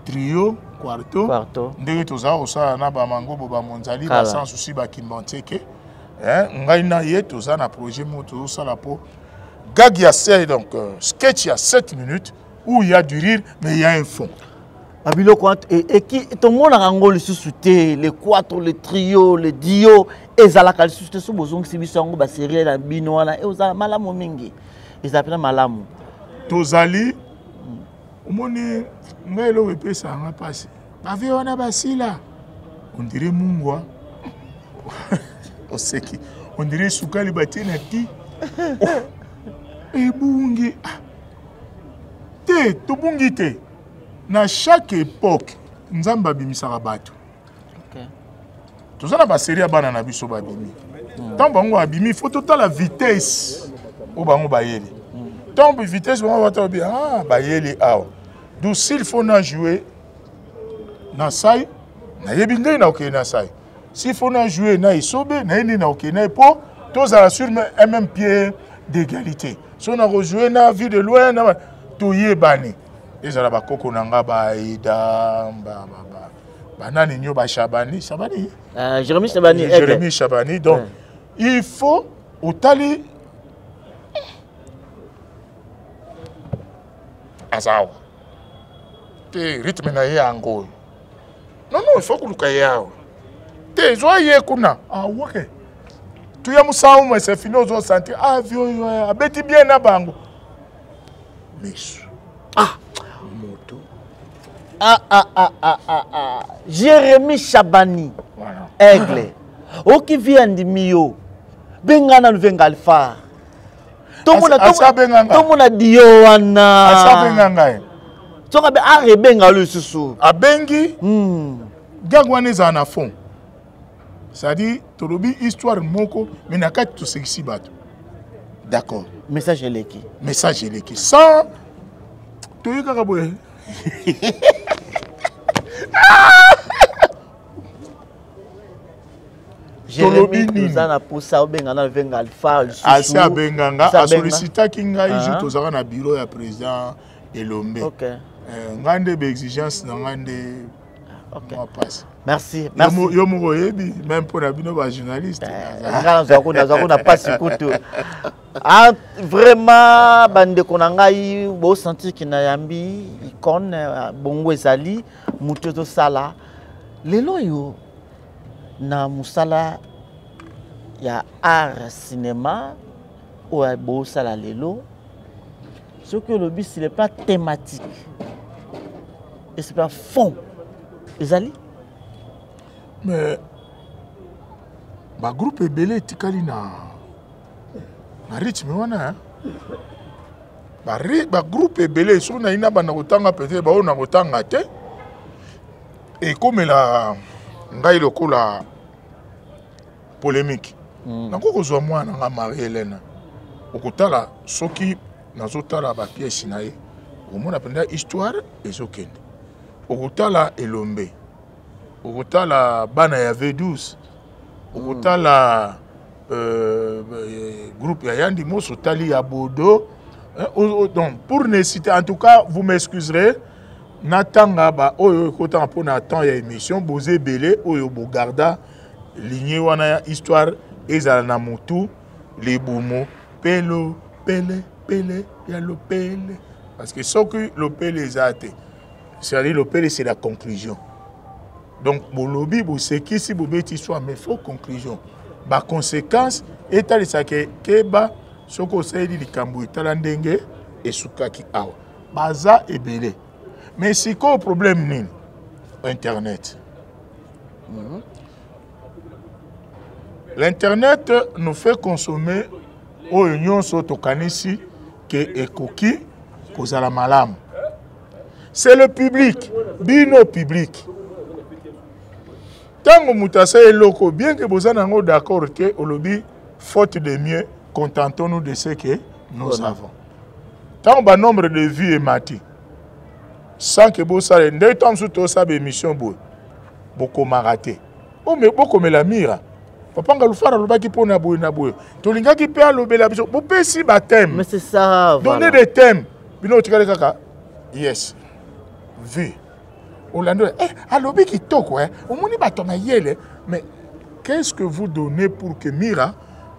trio, quarto. Quarto. Ndenge toza kosala na ba mangobo ba monzali, ba Kala. sans souci ba kimbantieke. Hein, ngai na ye toza na projet moko tozosala po gag ya 7, donc sketch ya 7 minutes où il y a du rire mais il y a un fond. Ba biloko wana, e, e, ki, tomonaka yango lisusu te, le quattro, le trio, le duo, ezalaka lisusu te. So bozongisi biso yango ba série na bino wana, e ozala malamu mingi. Ezala pena malamu. Tozali, omoni ngai eloko epesaka nga mpasi. Ba vie wana basila. On dirait mungwa. Oseki. On dirait sukali batie na ti. Oh. Ebungi. Ah. Te, tobungi te. Na chaque époque, Nzambe abimisaka bato. Okay. Toza na ba série ya bana na biso babimi. Ntango bango babimi, faut totala vitesse oyo bango bayeli. Ntango vitesse bango bata babi, ah, bayeli awa. Donc s'il faut na jouer na sai, nayebi ndenge nakokende na sai. S'il faut na jouer na esobe, nayebi ndenge nakokende na ye mpo tozala sur un même pied d'égalité. So nakojouer na vue de loin, na toyebani. Ezala bakoko na nga baida banani nyo ba Shabani, Shabani. Jérémy Shabani. Jérémy Shabani. Donc, ouais. Il faut otali azawa te rythme na ye yango oyo. Non non, il faut koluka ye awa. Te zwa ye kuna. Ah ok. Tuya musango mais c'est fini ozo sentir ah vieux abeti bien na bango. Misu. Ah moto. Ah ah ah ah ah ah. Jérémy Chabani. Voilà. Aigle. Oki vi andimi yo. Benga nanu venga alpha. Tomona dio wana. Asa benga ngai. Soka be a rebenga lisusu. Abengi. Gag wana ezala na fond. C'est-à-dire tolobi histoire moko mais na kati tosekisi bato. D'accord. Message eleki. Message eleki. Sans toye kaka boye. Tolobi nini? Toza na posa obenga na venga alpha lisusu. Asi abenga nga, asolicitaki ngai jour tozalaka na bureau ya président Elombe. OK. Ngai nde ba exigence na ngai nde Okay. Mwa pasi. Merci, merci. Yo moko oyebi même mpo na bino ba journaliste. Ngai nazwako nazwako na pasi kutu. Ah, vraiment bandeko na ngai bosentir ke nayambi icône bongo ezali moto ezosala lelo oyo na mosala ya art cinéma oyo bosala lelo soki olobi sur le plan thématique et c'est pas fond ezali mais bagroupe ebele etikali na na rythme wana bagroupe ebele soki nayi nabanda kotanga peut-être baoyo na kotanga te ekomela ngai lokola polémique. Nakoki kozwa mwana nga Marie Hélène okotala soki nazotala ba pièce na ye okomona mpenza histoire ezokende. Okotala Elombe, okotala bana ya V12, okotala groupe ya Yandi Moso, otali ya Bodo. Donc pour ne citer, en tout cas vous m'excuserez, natanga ba oyo ekotanga mpona temps ya émission boze ebele oyo bogarda lignée wana ya histoire ezala na mutu libumu pelo pele pele ya lopele, parce que soki lopele eza te, c'est-à-dire lopele c'est la conclusion. Donc bolobi bosekisi bobeti histoire mais faut conclusion ba conséquences etalisaka keba soki osaleli likambo etala ndenge esukaki awa baza ebele. Mais sikoyo problème nini? Internet. L'internet nous fait consommer oyo nyonso tokanisi ke ekoki kozala malamu. C'est le public, bino public. Tango moto asali eloko, bien que boza nango d'accord te, olobi faute de mieux, contentons-nous de ce que nous avons. Tango ba nombre de vues emati, sans que bosala nde ntango mosusu tosala émission boye, bokomaka te. Ome bokomela mira. Papa Ngalufara alobaki mpona boye na boye. Tolingaki mpe alobela biso. Bopesi ba thème. Mais c'est ça, voilà. Donnez des thèmes. Bino otikali kaka. Yes. Vu. Orlando, alobi kitoko, eh. Omoni bato mayele, mais qu'est-ce que vous donnez pour que Mira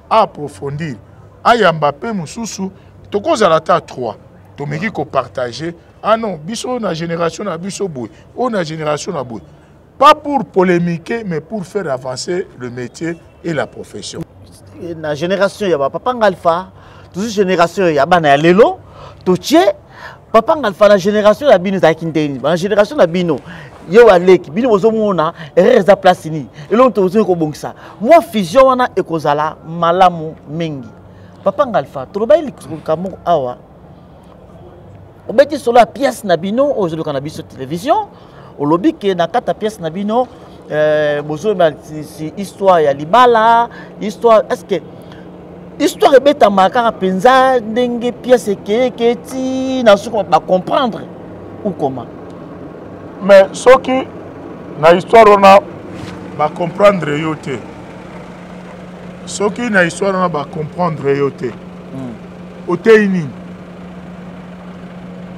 approfondir? Ayamba pe mususu, tokozala ata 3. Tomeki ko partager. Ah non, biso na génération na biso boye, o na génération na boye. Pas pour polémiquer, mais pour faire avancer le métier et la profession. Na génération ya ba Papa Ngalfa, toujours génération ya bana ya lelo, totie Papa Ngalfa na génération ya bino ezalaki ndeni, na génération na bino yo aleki bino bozomona erreur eza place nini, eloko tozoki kobongisa. Mwa fusion wana ekozala malamu mingi. Papa Ngalfa, tolobaki likambo moko awa. Obeti solo ya pièce na bino oyo ezoluka na biso télévision, olobi ke na kati ya pièce na bino euh, bozoloba histoire ya libala histoire est ce que histoire ebetamaka kaka mpenza ndenge pièce ekeyeke ti na suka bacomprendre ou comment mais soki na histoire wana bacomprendre yo te soki na histoire wana bacomprendre yo te hmm. oteyi nini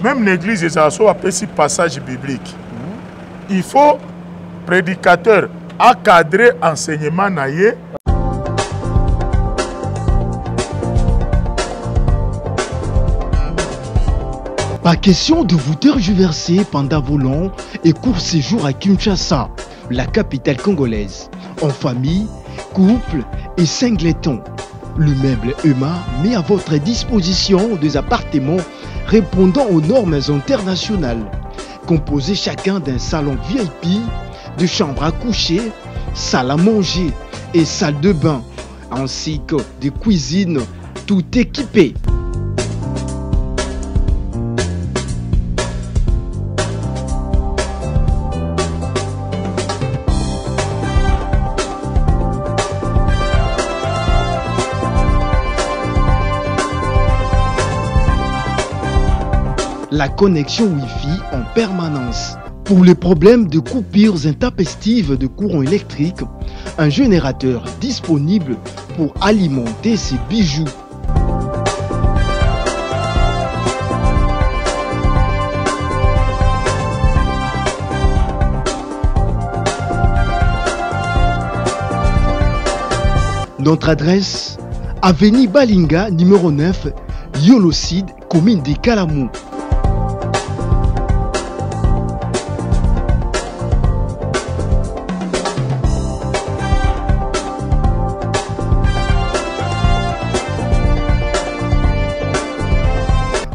même na église ezala so bapesi passage biblique hmm. il faut prédicateur acadre enseignement na ye. Pas question de vous tergiverser pendant vos longs et courts séjours à Kinshasa, la capitale congolaise, en famille, couple et singleton. Le meuble EMA met à votre disposition des appartements répondant aux normes internationales, composés chacun d'un salon VIP, de chambres à coucher, salle à manger et salle de bain, ainsi que des cuisines tout équipées. La connexion Wi-Fi en permanence. Pour les problèmes de coupures intempestives de courant électrique, un générateur disponible pour alimenter ses bijoux. Notre adresse, Avenue Balinga, numéro 9, Yolocide, commune de Kalamou.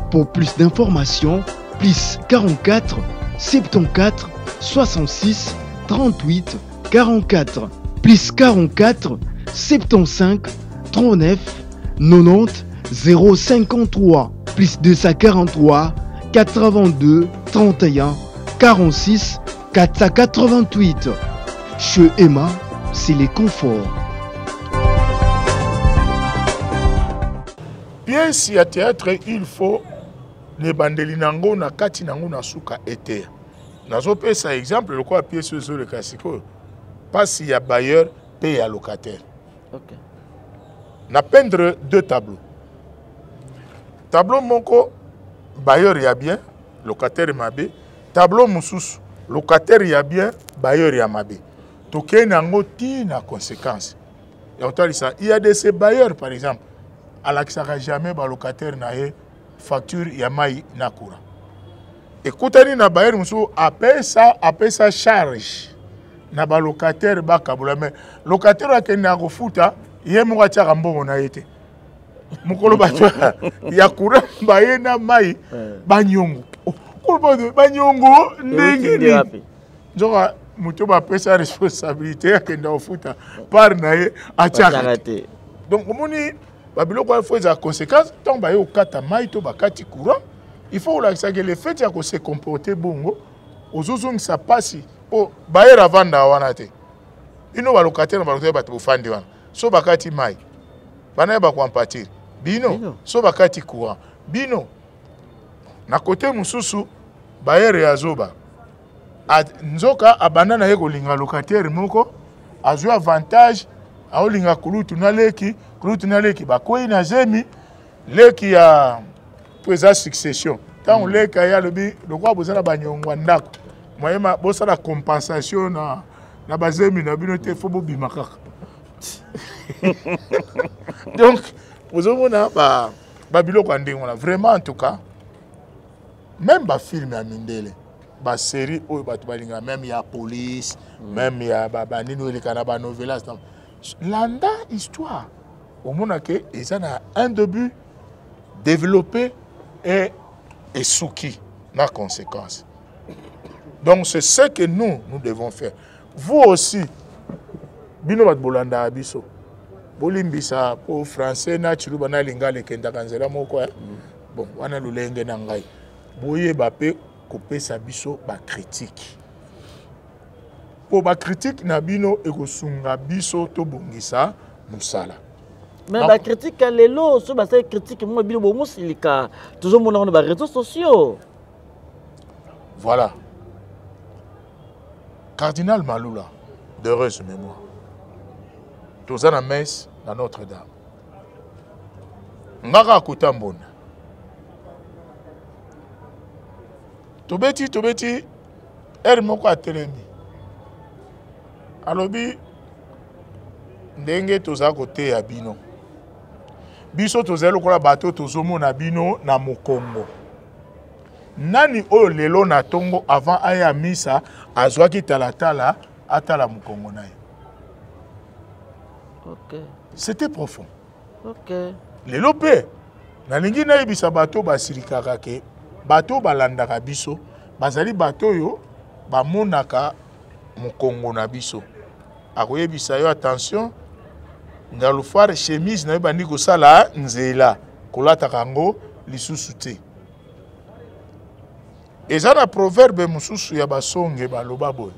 Pour plus d'informations, plus 44 74 66 38 44 plus 44 75 39 90 053 plus 243 82 31 46 488. Chez Emma, c'est les conforts. Pièce ya théâtre il faut na ebandeli na yango na kati na yango na suka eteya. Nazopesa exemple lokola pièce oyo ezoleka sikoyo, pasi ya bailleur mpe ya locataire. Okay. Na peindre deux tableaux. Tableau moko bailleur ya bien, locataire mabe. Tableau mosusu locataire ya bien, bailleur ya mabe. Tokei na yango ti na conséquence ya kotalisa IADC bailleur par exemple alakisaka jamais ba locataire na ye facture ya mai na courant. Ekutani na bailleur mosusu apesa apesa charge na ba locataire bakabola, mais locataire akendaka kofuta ye moko atiaka mbongo na ye te. Mokolo bato ya courant baye na mai banyongo banyongo ndenge nini? Nzoka moto bapesa responsabilité akenda kofuta part na ye atiaka te. Donc omoni babiloko wana fo ezala conséquence ntango baye kokata mai to bakati courant, il faut kolakisaka le fait ya kose comporter bongo ozozongisa mpasi mpo bayera avanda wana te. Bino balocataire na balocataire bato bofandi wana, so bakati mai bana ya bakoampatire bino, so bakati courant bino. Na kote mosusu bayere ya zoba nzoka abanda na ye kolinga locataire moko azwi avantage aolinga kulutu na leki, kulutu na leki bakwei na zemi, leki ya po eza succession ntango leki aye alobi lokola boza na banyongo ya ndako moyema bosala compensation na, na bazemi na bino te fo bobima kaka. Donc ozomona babiloko ya ndenge wana vraiment. En tout cas même bafilme ya mindele, basérie oyo bato balingaka, même ya police, même ya banini oyo eleka na banovelas, landa histoire omonake eza na un début développé et esuki na conséquence. Donc c'est ce que nous nous devons faire. Vous aussi bino bato bolandaka biso, bolimbisa po français na tshiluba na lingala ekendaka nzela moko eh? Bon, wana lolenge na ngai, boyeba mpe kopesa biso bacritique. Mpo bacritique na bino ekosunga biso tobongisa mosala. Mais bacritique ya lelo, soki basali critique moko, bino bomosilika. Tozomona wana baréseaux sociaux. Voilà. Cardinal Malula, d'heureuse mémoire, toza na messe na Notre-Dame. Nga kaka kota mbonda. Tobeti, tobeti, heure moko atelemi. Alobi, ndenge toza koteya bino. Biso tozali lokola bato tozomona bino na mokongo. Nani oyo lelo na tongo avant aya misa azwaki talatala atala mokongo na ye? Okay. C'était profond. Okay. Lelo pe nalingi nayebisa bato basilikaka ke bato balandaka biso bazali bato oyo bamonaka mokongo na biso. Akoyebisa yo attention, ngalufare chemise na yo bandi kosala nzela, kolataka yango lisusu te. Eza na proverbe mosusu ya basonge baloba boye,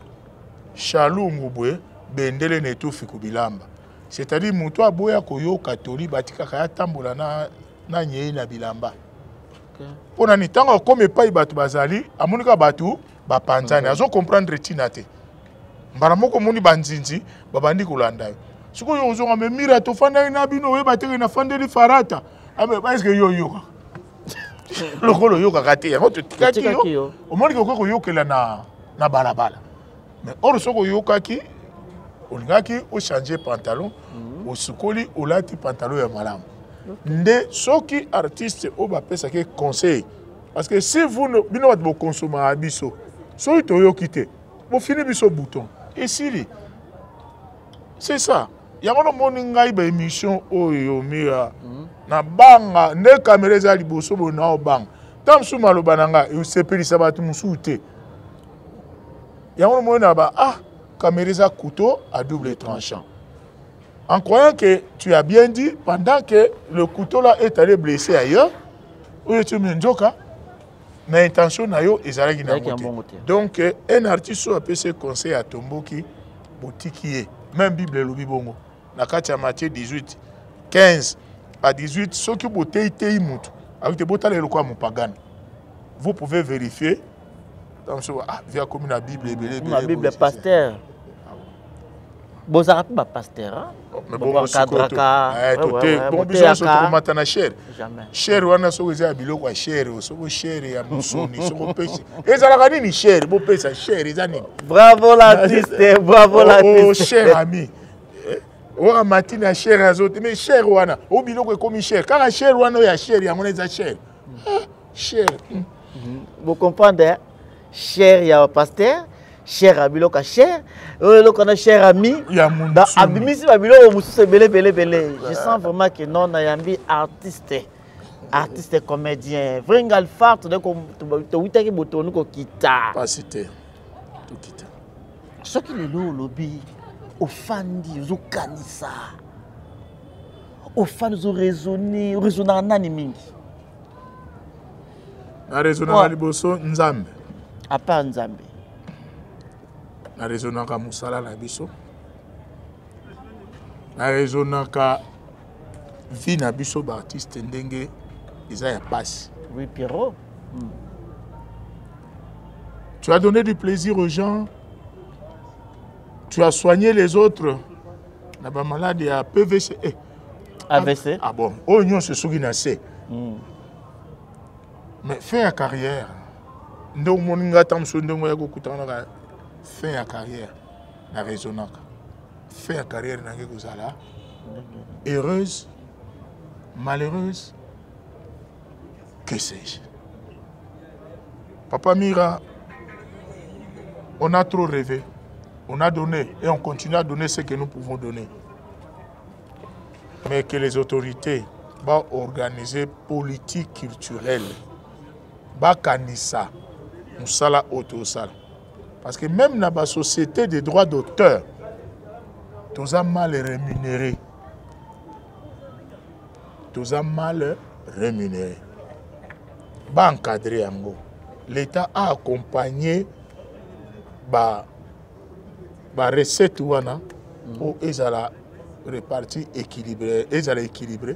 shalungu bwe bendele na etufi kubilamba. C'est-à-dire moto aboya koyoka toli batikaka ya tambola na nyei na bilamba. Mpo na nini? Ntango akomi epai bato bazali, amoni kaka bato bapanzani, azo comprendre ntina te. Mbala moko omoni banzinzi babandi kolanda yo. Sikoyo ozonga me mira tofandaki na bino oyeba te ke nafandeli farata. Abe, est-ce que yo oyokaka? Lokola oyokaka te, yango totikaki yo. Omoni ke okoki koyokela na balabala. Mais or soki oyokaki, olingaki ochanger pantalon, osukoli olati pantalon ya malamu. Nde soki artiste oyo bapesaki conseil, parce que si vous ne, bino bato bokonsomaka biso, soki toyoki te, bofini biso bouton, esili. C'est ça. Yango nomoni ngai ba émission oyo Mira, na banga nde caméra eza liboso boye na obanga. Tant mosusu maloba na ngai esepelisa bato mosusu te. Yango nomoni na ba, ah, caméra eza couteau à double tranchant. En croyant que tu as bien dit, pendant que le couteau là est allé blesser ailleurs, oyo tu me nzoka, na intention na yo ezalaki na yango te. Donc un artiste oyo apesi conseil ya tomboki, botiki ye. Même Bible elobi bongo. Na kati ya Matthieu 18, 15 à 18, soki boteyi-teyi mutu, akoki te botala eloko ya mopagane. Vous pouvez vérifier. Donc, so, ah, via komi na Bible ebele, ebele, Na Bible, boye, pasteur. Bozalaka mpe ba pasteur, hein? Oh, mais Bon, bongo sikoyo to- encadraka, Eh, ouais, to ouais, te. ouais, Bongo biso nyonso boteyaka. tokomata na chaire. Jamais. Chaire wana soki eza ya biloko ya chaire, soki chaire ya mosuni, soki opesi. Ezalaka nini chaire? Bopesa chaire eza nini? Bravo l'artiste, bravo Oh, oh, l'artiste. cher ami. Eh, oyo amati na chaire azote, mais chaire wana, oyo biloko ekomi chaire. Kaka chaire wana oyo ya chaire yango wana eza chaire. Ah, chaire. Vous comprenez, hein? Chaire ya pasteur, cher ya biloko ya cher, oyo eloko wana cher ami, Ya donc monsuni. abimisi ba biloko mosusu ebele, ebele, ebele. Je sens vraiment que non, nayambi artiste, artiste comédien. Vrai Ngalfar, towutaki botoni kokita. Pasi te, tokita. Soki lelo olobi, ofandi, ozokanisa, ofandi, ozoraisonner, oraisonnaka nani mingi? Na raisonnaka liboso Nzambe. À part Nzambe. Na raisonnaka mosala na biso. Na raisonnaka vie na biso ba artiste ndenge eza ya pasi. Oui, Pierrot. Tu as donné du plaisir aux gens. Tu as soigné les autres. Na ba malade ya PVC. Eh. AVC. Ah bon, oyo nyonso soki na se. Mais fin ya carrière. Nde omoni nga ta mosusu ndenge oya kokutana na fin ya carrière na raisonnaka. Fin ya carrière nange kozala heureuse, malheureuse, que sais-je. Papa Mira, on a trop rêvé, on a donné et on continue à donner ce que nous pouvons donner. Mais que les autorités vont organiser politique culturelle, bakanisa musala otosala. Parce que même dans la société des droits d'auteur, toza mal rémunéré. Toza mal rémunéré. Ba encadré yango. L'État a accompagné ba Ba recette wana mpo ezala réparti équilibré, ezala équilibré.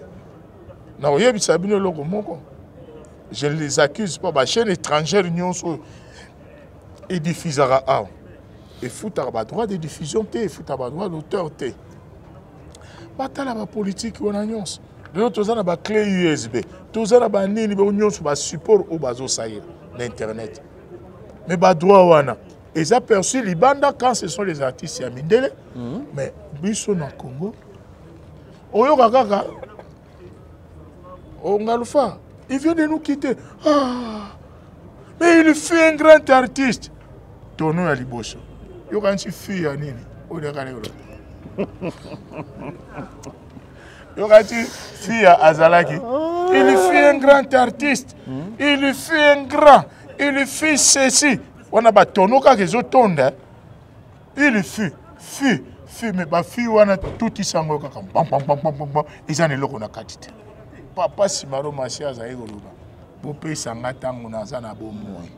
Nakoyebisa bino eloko moko, je ne les accuse pas. Bachaîne étrangère nyonso oyo ediffusaka awa efutaka badroit de diffusion te, efutaka badroit d'auteur te. Batala bapolitike wana nyonso. Lelo toza na baclé USB, toza na banini, bango nyonso basupport oyo bazosalela na internet, mais badroit wana eza perçu libanda quand ce sont les artistes ya mindele. Mais biso na Congo, oyoka kaka Ongalufa, il vient de nous quitter, ah, mais il fut un grand artiste. Tono ya liboso yokanisi fille ya nini oyo kaka lelo, yokati fille azalaki, il fut un grand artiste, il fut un grand, il fut ceci wana. Batono kaka ezotonda, il fut, fut, fut, mais bafille wana tutisa yango kaka bambambambambam, eza na eloko na kati te. Papa Simaro Masi azali koloba: bopesa nga ntango naza na bomoi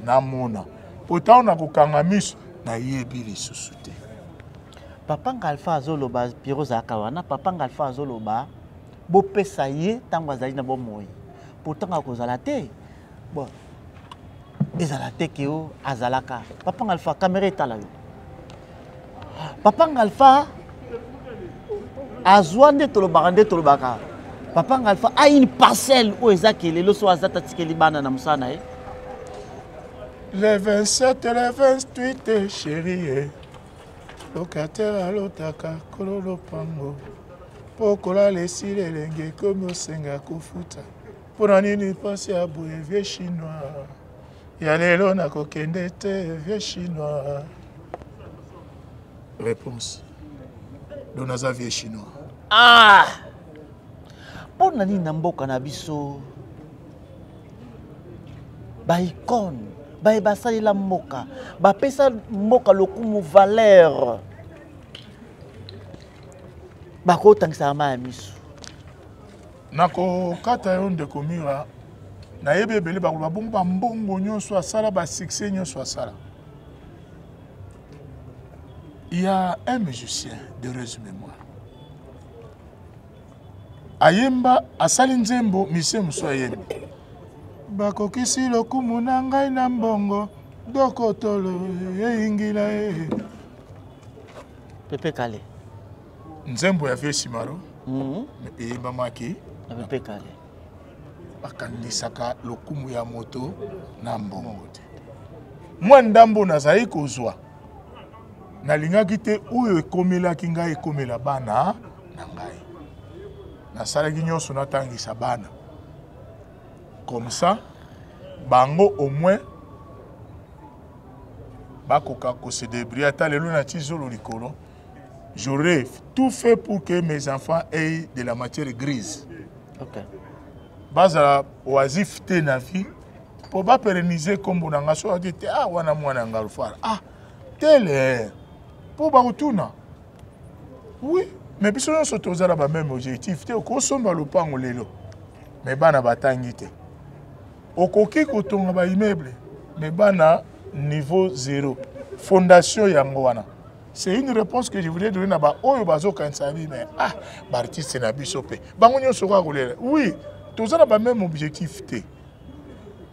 namona, po ntango nakokanga miso nayebi lisusu te. Papa Ngalfa azoloba, Piro ozalaka wana, papa Ngalfa azoloba bopesa ye ntango azali na bomoi, po ntango akozala te, bon, ezala te ke o azalaka. Papa Ngalfa, kamera etala yo. Papa Ngalfa azwa nde tolobaka, nde tolobaka, papa Ngalfa a une parcelle oyo eza ke lelo so aza tatikeli bana na mosala na ye. Le 27, le 28, chérie, locataire alotaka kolo lopango mpo kolala esili, elenge ekomi osenga kofuta. Mpo na nini mpasi ya boye, vieux chinois? Ya lelo nakokende te, vieux chinois. Réponse: donc naza vieux chinois. Ah, mpo na nini na mboka na biso baicone baye basalela mboka, bapesa mboka lokumu, valeur, bakotangisaka mai ya miso? Nakokata yo, ndeko Mira. Nayebi ebele bakoloba bongo, bambongo nyonso asala, basuccès nyonso asala. Il y a un musicien d'heureuse mémoire ayemba, asali nzembo, musicien mosusu ayembi: bakokisi lokumu na ngai na mbongo, dokotolo eyingila ye. Pepe Kale. Nzembo ya vieux Simaro eyembamaki na Pepe Kale. Bakangisaka lokumu ya moto na mbongo te. Mwa ndambo nazali kozwa, nalingaki te oyo ekomelaki ngai ekomela bana na ngai. Nasalaki nyonso natangisa bana, comme ça bango au moins bakoka kose débrouiller. Ata lelo nati zolo likolo, j'aurais tout fait pour que mes enfants aient de la matière grise, bazala oisif te na vie, mpo bapérenniser nkombo na nga. So adi te, ah, wana mwana ya Ngalufara, ah, tele, mpo bakotuna. Oui, mais biso nyonso tozala bameme objectif te. Okosomba lopango lelo, mais bana batangi te. Okoki kotonga baimmeuble, mais bana niveau zéro fondation. Yango wana, c'est une réponse que je voulais donner na baoyo bazokanisa bi, mais ah, baartiste na biso mpe bango nyonso kaka kolela. Oui, toza na bameme objectif te.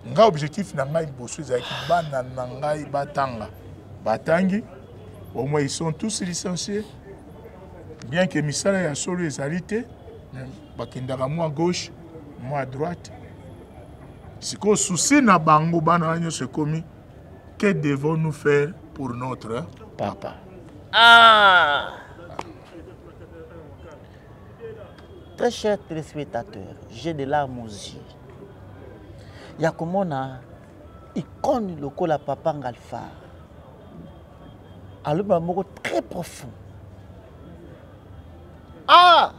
Ngai, objectif na ngai liboso ezalaki bana na ngai batanga. Batangi, au moins ils sont tous licenciés, bien que misala ya solo ezali te. Bakendaka mwa gauche, mwa droite. Sikoyo souci na bango, bana wana nyonso, ekomi: que devons-nous faire pour notre papa? Ah, très chers téléspectateurs, j'ai de larmes aux yeux ya komona icône lokola papa Ngalfa aloba moko très profond. Ah,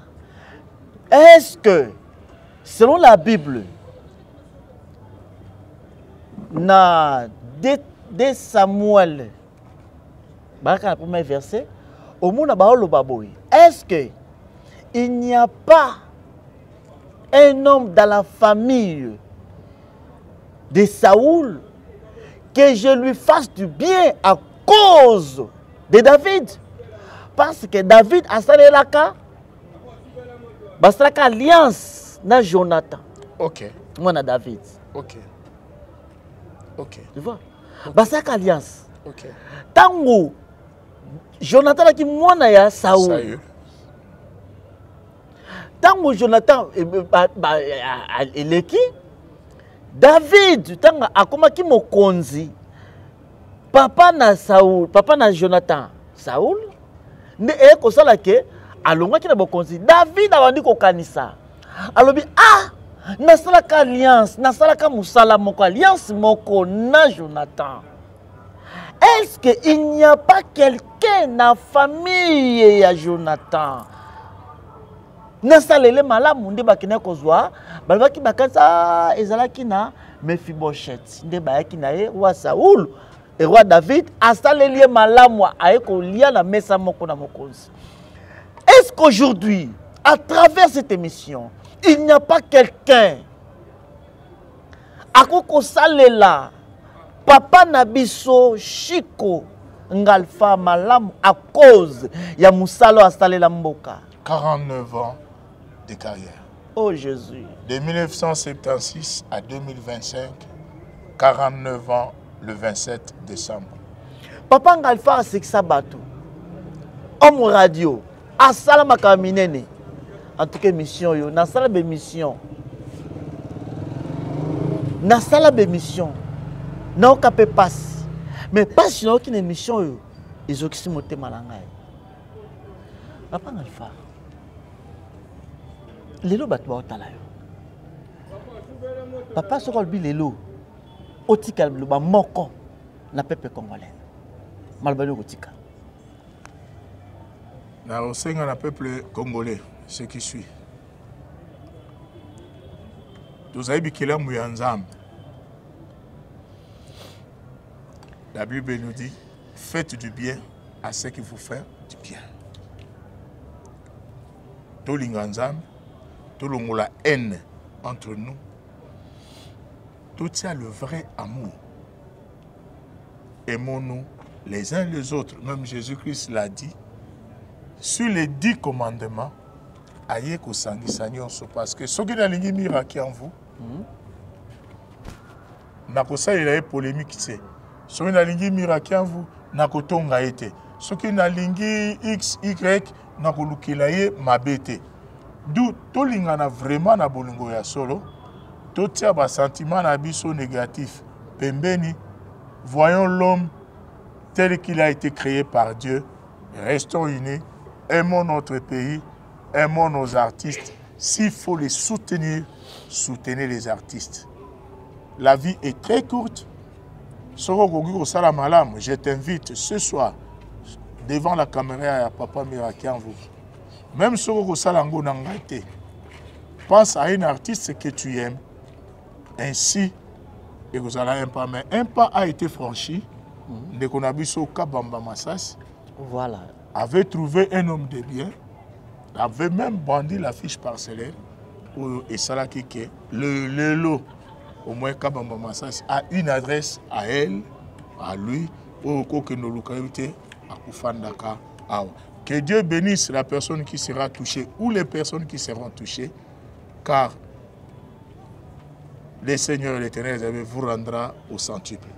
est-ce que selon la Bible, na 2 Samuel bayaka na premier verset, omona baoloba boye: est-ce que il n'y a pas un homme dans la famille de Saoul que je lui fasse du bien à cause de David. Parce que David asalelaka basalaka alliance na Jonathan. Ok. Mwana David. Ok. Ok. Tu vois? Okay. Basalaka alliance. Ok. Tango Jonathan alaki mwana ya Saul. Saül. Tango Jonathan eh, eleki David ntango akomaki mokonzi papa na Saul, papa na Jonathan Saul nde eye kosala ke alongwaki na bokonzi. David abandi kokanisa, alobi ah, nasalaka alliance, nasalaka mosala moko, alliance moko na Jonathan. Est-ce qu'il n'y a pas quelqu'un na famille ya Jonathan nasalele malamu? Nde bakendaki kozwa, balobaki bakanisa ah, ezalaki na Mephibosheth, nde bayaki na ye roi Saul et roi David asaleli ye malamu, aye kolia na mesa moko na mokonzi. Est-ce qu'aujourd'hui, à travers cette émission, il n'y a pas quelqu'un akoki kosalela papa na biso Chico Ngalfa malamu à cause ya mosala oyo asalela mboka? 49 ans de carrière. Oh Jésus. De 1976 à 2025, 49 ans le 27 décembre. Papa Ngalfa asekisa bato. Homme radio, asala makambo minene. En tout cas, émission yo, nasala ba émission. Nasala ba émission. Naoka pe passe. Mais passe naoki na émission yo, ezokisi motema na ngai. Papa Ngalfa, lelo bato baotala yo. Papa soki alobi lelo otika liloba moko na peuple congolais, maloba nini okotika? Nakosenga na peuple congolais ce qui suit. Tozali bikelamu ya Nzambe. La Bible nous dit, faites du bien à ceux qui vous font du bien. Tolinga Nzambe, tolongola haine entre nous, totia le vrai amour. Aimons-nous les uns les autres. Même Jésus-Christ l'a dit. Sur les 10 commandements, aye kosangisa nyonso, parce que soki nalingi miraki en vous, nakosalela ye polémique te. Soki nalingi miraki en vous, nakotonga ye te. Soki nalingi x y, nakolukela ye mabe te. Du tolingana vraiment na bolingo ya solo, totia ba sentiment na biso négatif pembeni. Voyons l'homme tel qu'il a été créé par Dieu. Restons unis, aimons notre pays, aimons nos artistes. S'il faut les soutenir, soutenez les artistes. La vie est très courte. Soko okoki kosala malamu, je t'invite ce soir devant la caméra ya Papa Mirakianvu. Même soko okosala yango na ngai te, pense à un artiste que tu aimes. Ainsi, ekozala un pas, mais un pas a été franchi. Ndeko na biso Kabamba Masasi, avait trouvé un homme de bien, avait même brandi la fiche parcellaire oyo esalaki ke le lelo au moins Kabamba Masasi a une adresse à elle, à lui, oyo kokende oluka ye te, akufandaka awa. Que Dieu bénisse la personne qui sera touchée ou les personnes qui seront touchées, car le Seigneur l'Éternel vous rendra au centuple.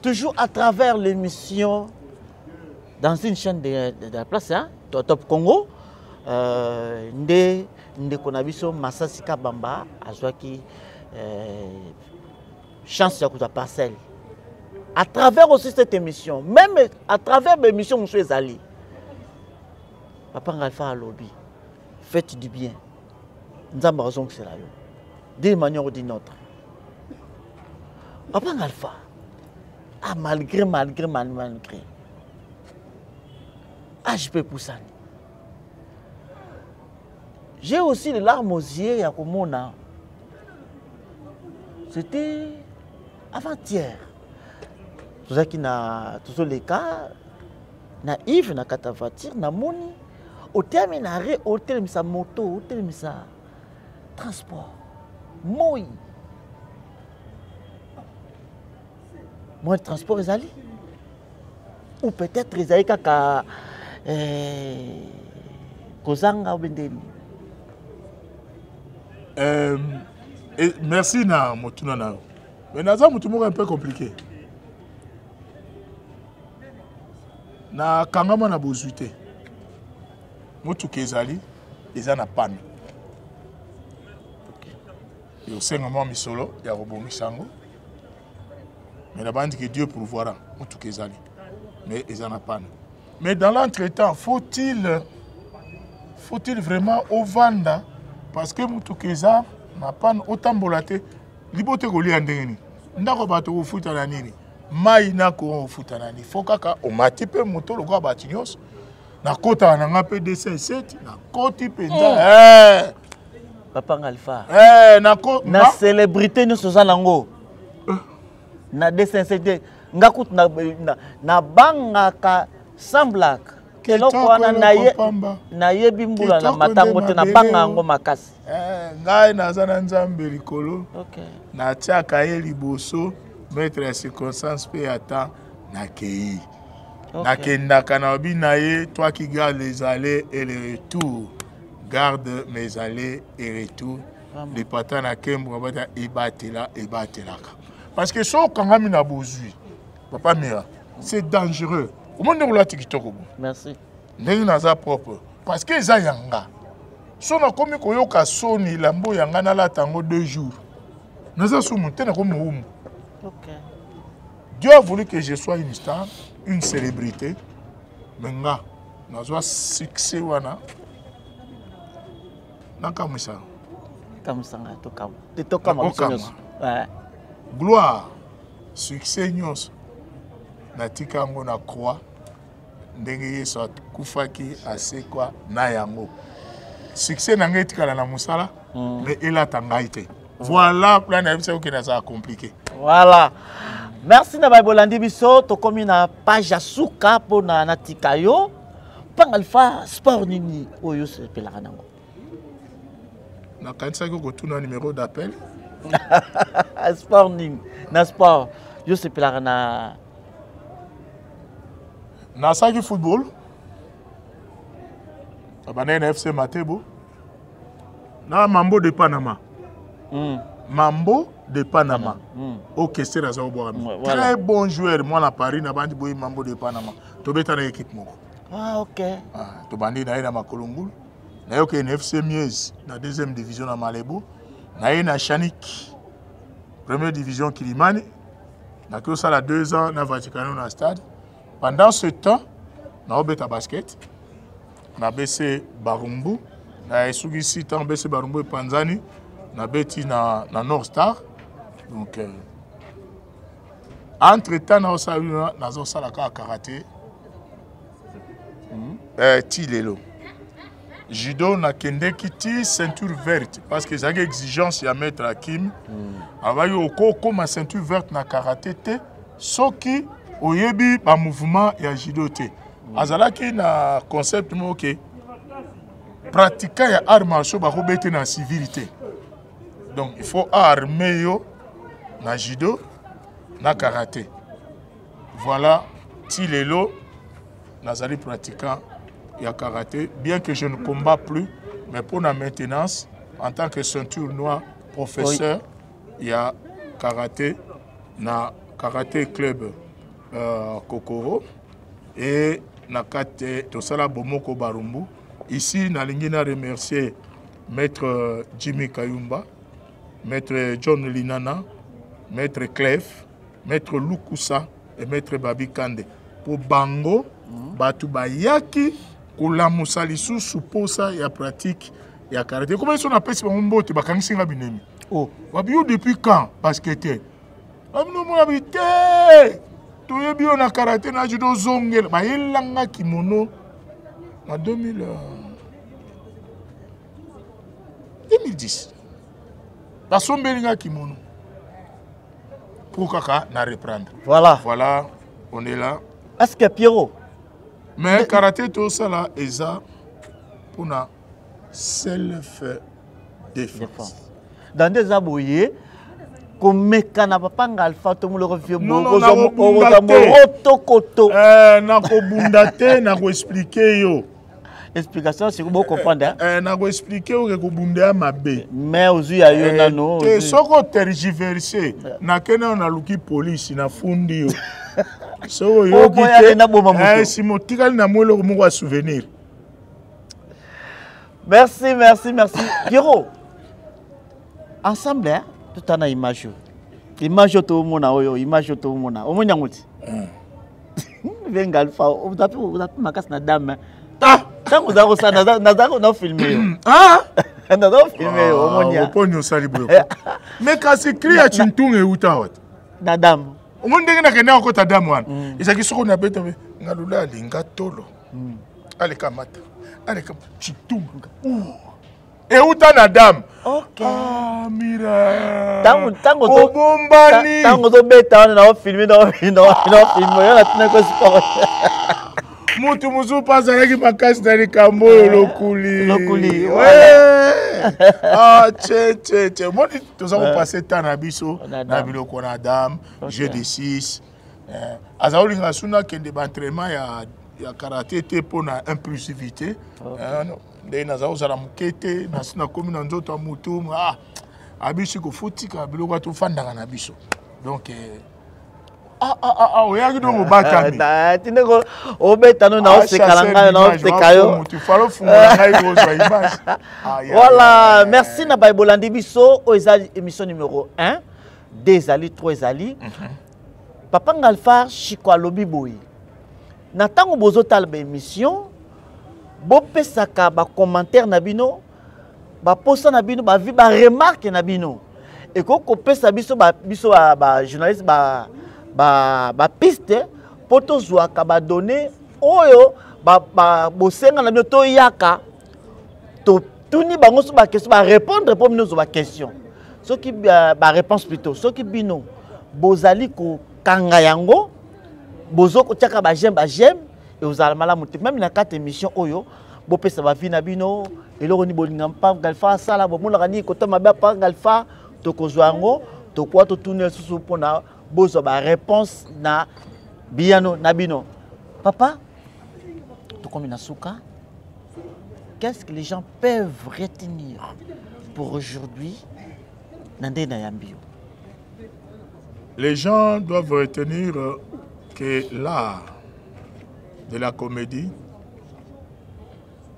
Toujours à travers l'émission dans une chaîne de la place, hein, Top Congo, nde ndeko na biso Masasi Kabamba azwaki chance ya kozwa parcelle. À travers aussi cette émission, même à travers l'émission Moussou Ezali, Papa Ngalfa alobi, faites du bien. Nzambe azongisela yo d'une manière ou d'une autre. Papa Ngalfa, ah, malgré, malgré, mal, malgré, ah, je peux pousser. J'ai aussi les larmes aux yeux ya komona. C'était avant-hier. Tozalaki na tozoleka na Yves na kata voiture, namoni otelemi na arrêt, otelemisa moto, otelemisa transport moi moi transport ezali. Ou peut-être ezali kaka eh, kozanga obe ndeni? Euh, et merci na motuna na yo. Mais naza motu moko un peu compliqué. Nakangama na bozwi te. Motuka ezali eza na panne. Ekosenga mwa misolo ya kobongisa yango. Mais nabandi que Dieu pourvoira. Motuka ezali. Mais eza na panne. Mais dans l'entretemps, faut-il faut-il vraiment ovanda parce que motuka eza na panne otambola te libota ekolia ndenge nini ndako bato kofuta na nini mai na courant ofuta na nini fo kaka omati mpe moto lokola bato nyonso nakotaka na nga mpe 207 nakoti mpenza mm. eh. Papa Ngalfa eh, nako, na célébrité nyonso oza nango eh. Na 207 nga kutu nabangaka sans blague eloko wana nayebi mbula na matango te, nabanga yango makasi. Eh, ngai naza na Nzambe likolo, natiaka ye liboso, maître ya circonstance mpe ya temps. Nakei, nakendaka na babi na ye: toi qui garde les allées et les retours, garde mes allées et retours. Lipata na kembo abata ebatela ebatelaka, parce que so okangami na bozwi, papa Mira, c'est dangereux. Omoni ndenge olati kitoko bo. Merci. Ndenge naza propre parce que eza yanga. So nakomi koyoka soni, elamba oyo yanga nalata yango 2 jours, naza sumu te, nakomi mowumbu. Dieu a voulu que je sois une star, une célébrité, mais nga nazwa succès wana nakamwisa. Kamwisanga, tokamwa te, tokamwa biso nyonso. Gloire, succès nyonso natika yango na croix, ndenge Yesu akufaki asekwa na yango. Succès na ngai etikala na mosala, mais elata ngai te. Voilà plan na yebisa okende, azala compliqué. Voilà, merci na babolandi biso. Tokomi na page ya suka mpona natika yo. Mpanga Alpha, sport nini oyo osepelaka nango? Nakanisaki kotuna numéro d'appel. Sport nini? Na sport yo osepelaka na? Nasalaki football, nabandaki na FC Matebo na Mambo de Panama. Mambo de Panama. Oyo Kester aza kobwaka. Voilà. Très bon joueur, mwana Paris. Nabandi boye Mambo de Panama, tobeta na équipe moko. Ah, ok. Ah, tobandi na ye na makolo ngulu. Naye na FC Mies na deuxième division na Malebo, na ye na Chanik, première division Kilimani. Naki osala 2 ans na Vaticano na stade. Pendant ce temps naobeta basket na BC Barumbu. Na esukisi ntango BC Barumbu epanzani, nabeti na Nord Star. Donc entre temps naosala bino, nazosala kaka karaté ti lelo. Judo nakendeki ti ceinture verte, parce que ezalaki exigence ya maître Hakim. Abaki okokóma ceinture verte na karaté te soki oyebi bamouvement ya judo te. Azalaki na concept moko ke pratiquant ya art martiaux bakobete na civil te, donc il faut armer yo na judo, na karaté. Voilà, ti lelo nazali pratiquant ya karaté, bien que je ne combats plus, mais pour la maintenance en tant que ceinture noire, professeur, oui. Ya karaté na Karaté Club Kokoro et na kati tosala Bomoko Barumbu. Ici nalingi na remercier maître Jimmy Kayumba, maître John Linana, maître Clef, maître Lukusa et maître Babi Kande, po bango bato bayaki kolamusa lisusu posa ya pratique ya karaté. Koma so napesi bango mbote, bakangisi nga binemi. Oh. Babi: yo depuis quand basketeur? Babino mona bi te, toyebi yo na karaté na judo, ozongela. Bayelanga kimono na 2000, 2010, basombeli nga kimono pour kaka na reprendre. Voilà. Voilà, on est là. Est ce que Pierrot Mais karaté tosala eza mpona self défense. Dans nde eza boye. Komeka na papa Ngalfa to moloko vieux bokozwa morotokoto. Eh, nakobunda te, nakoexplike yo. Explication sikoyo bocomprendre. Eh, nakoexplike yo ke kobunda ya mabe. Mais ozwi ya yo nano. Te, soki otergiverse, nakende yo naluki polisi, nafundi yo. Soki oyoki te, nsima otikali na mwa eloko moko ya souvenir. Merci, merci, merci. Pierrot, ensemble, hein, tout en a image. Image oyo tomona oyo, image oyo tomona. Omoni yango ti? Venga Alpha, ozapi ozapi makasi na dame. Ah, ntango oza kosala naza na filme yo. Ah! Naza filme yo, omoni ya. Oponi osali boye. Mais kasi cri ya chintunga euta wapi? Na dame. Omoni ndenge nakendaka kokota dame wana. Ezalaki soko nabeta ngalula alinga tolo. Aleka mata. Aleka chitunga. Euta na dame. Okay. Ah, mira. Tango tango obombani. Tango tobeta wana na filme na filme yo natina ko sport. Mutu mosusu mpe azalaki makasi na likambo oyo lokuli. Lokuli. Ah, che che che. Omoni toza kopase temps na biso na biloko na dame, jeu de 6. Aza kolinga suna akende ba entraînement ya karaté te mpo na impulsivité. Ndenge naza kozala moke te, nasi nakomi na nzoto ya motu, ah, abisi kofutika biloko ya tofandaka na biso. Donc ah, ah, ah, ah, oyaki donc obatami. Tindeko obeta no na oseka na ngai na oseka yo. Mutu falo fungola ngai kozwa image. Voilà, merci na baye bolandi biso oyo eza émission numéro 1, 2 ezali, 3 ezali. Papa Ngalfar Chiko alobi boye. Na tango bozotala ba émission, bopesaka ba commentaire na bino, ba posa na bino, ba vie, ba remarque na bino. Ekoki kopesa biso ba, biso ba, ba journaliste ba, ba, ba piste po tozwaka ba données oyo ba, ba bosenga na bino toyaka totuni bango so ba question ba répondre po bino ozwa ba question. Soki ba réponse plutôt, soki bino bozali kokanga yango, bozo kotiaka ba j'aime, ba j'aime, et ozala malamu te. Même na kati émission oyo bopesa ba vie na bino, eloko ni bolinga mpa Ngalfa asala, bomonaka nini kota mabe mpa Ngalfa, tokozwa yango, tokoya totuna lisusu mpona bozwa ba réponse na biyano na bino. Papa, tokomi na suka. Qu'est-ce que les gens peuvent retenir pour aujourd'hui na nde na yambi yo? Les gens doivent retenir que l'art de la comédie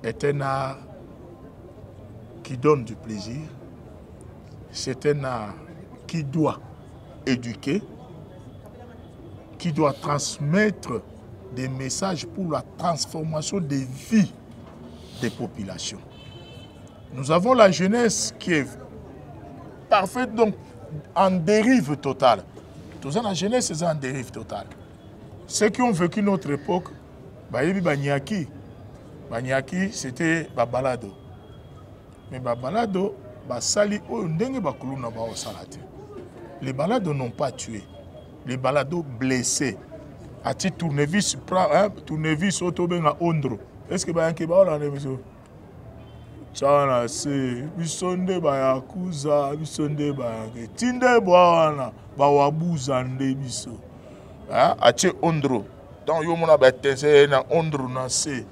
est un art qui donne du plaisir, c'est un art qui doit éduquer, qui doit transmettre des messages pour la transformation des vies des populations. Nous avons la jeunesse qui est parfaite, donc en dérive totale. Tout ça, la jeunesse est en dérive totale. Ceux qui ont vécu notre époque, bayebi banyaki. Banyaki, c'était babalado. Mais babalado, basali oyo ndenge bakuluna baosala te. Les balados n'ont pas tué. Les balados blessés. Ati tournevis, hein, tournevis oyo tobenga ondro. Est-ce que bayanke baolanda biso? Tya na se, biso nde bayakuza, biso nde bayanke. Tinde bwa wana, bawabuza nde biso. Hein, atie ondro. Donc yo mona ba tese na ondro na se.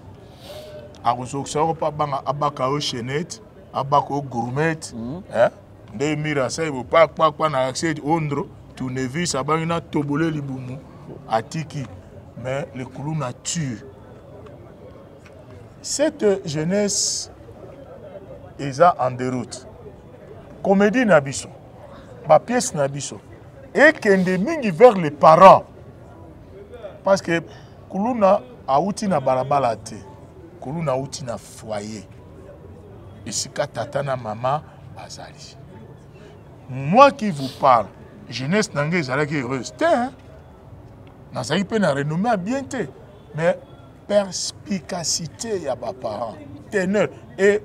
Akozokisa yo pa banga abaka yo chaînette, abaka yo gourmette, hein? Nde mira asali bo pa pa pa na accès ondro, tournevis abangi na tobole libumu atiki. Mais le kuluna tue. Cette jeunesse eza en déroute. Comédie na biso, ba pièce na biso ekende mingi vers les parents. Parce que kuluna auti na balabala te. Kuluna auti na foyer. Esika tata na mama bazali. Moi qui vous parle, jeunesse na ngai ezalaki heureuse te, hein? Nazalaki pe na renommée ya bien te, mais perspicacité ya ba parents, teneur. Et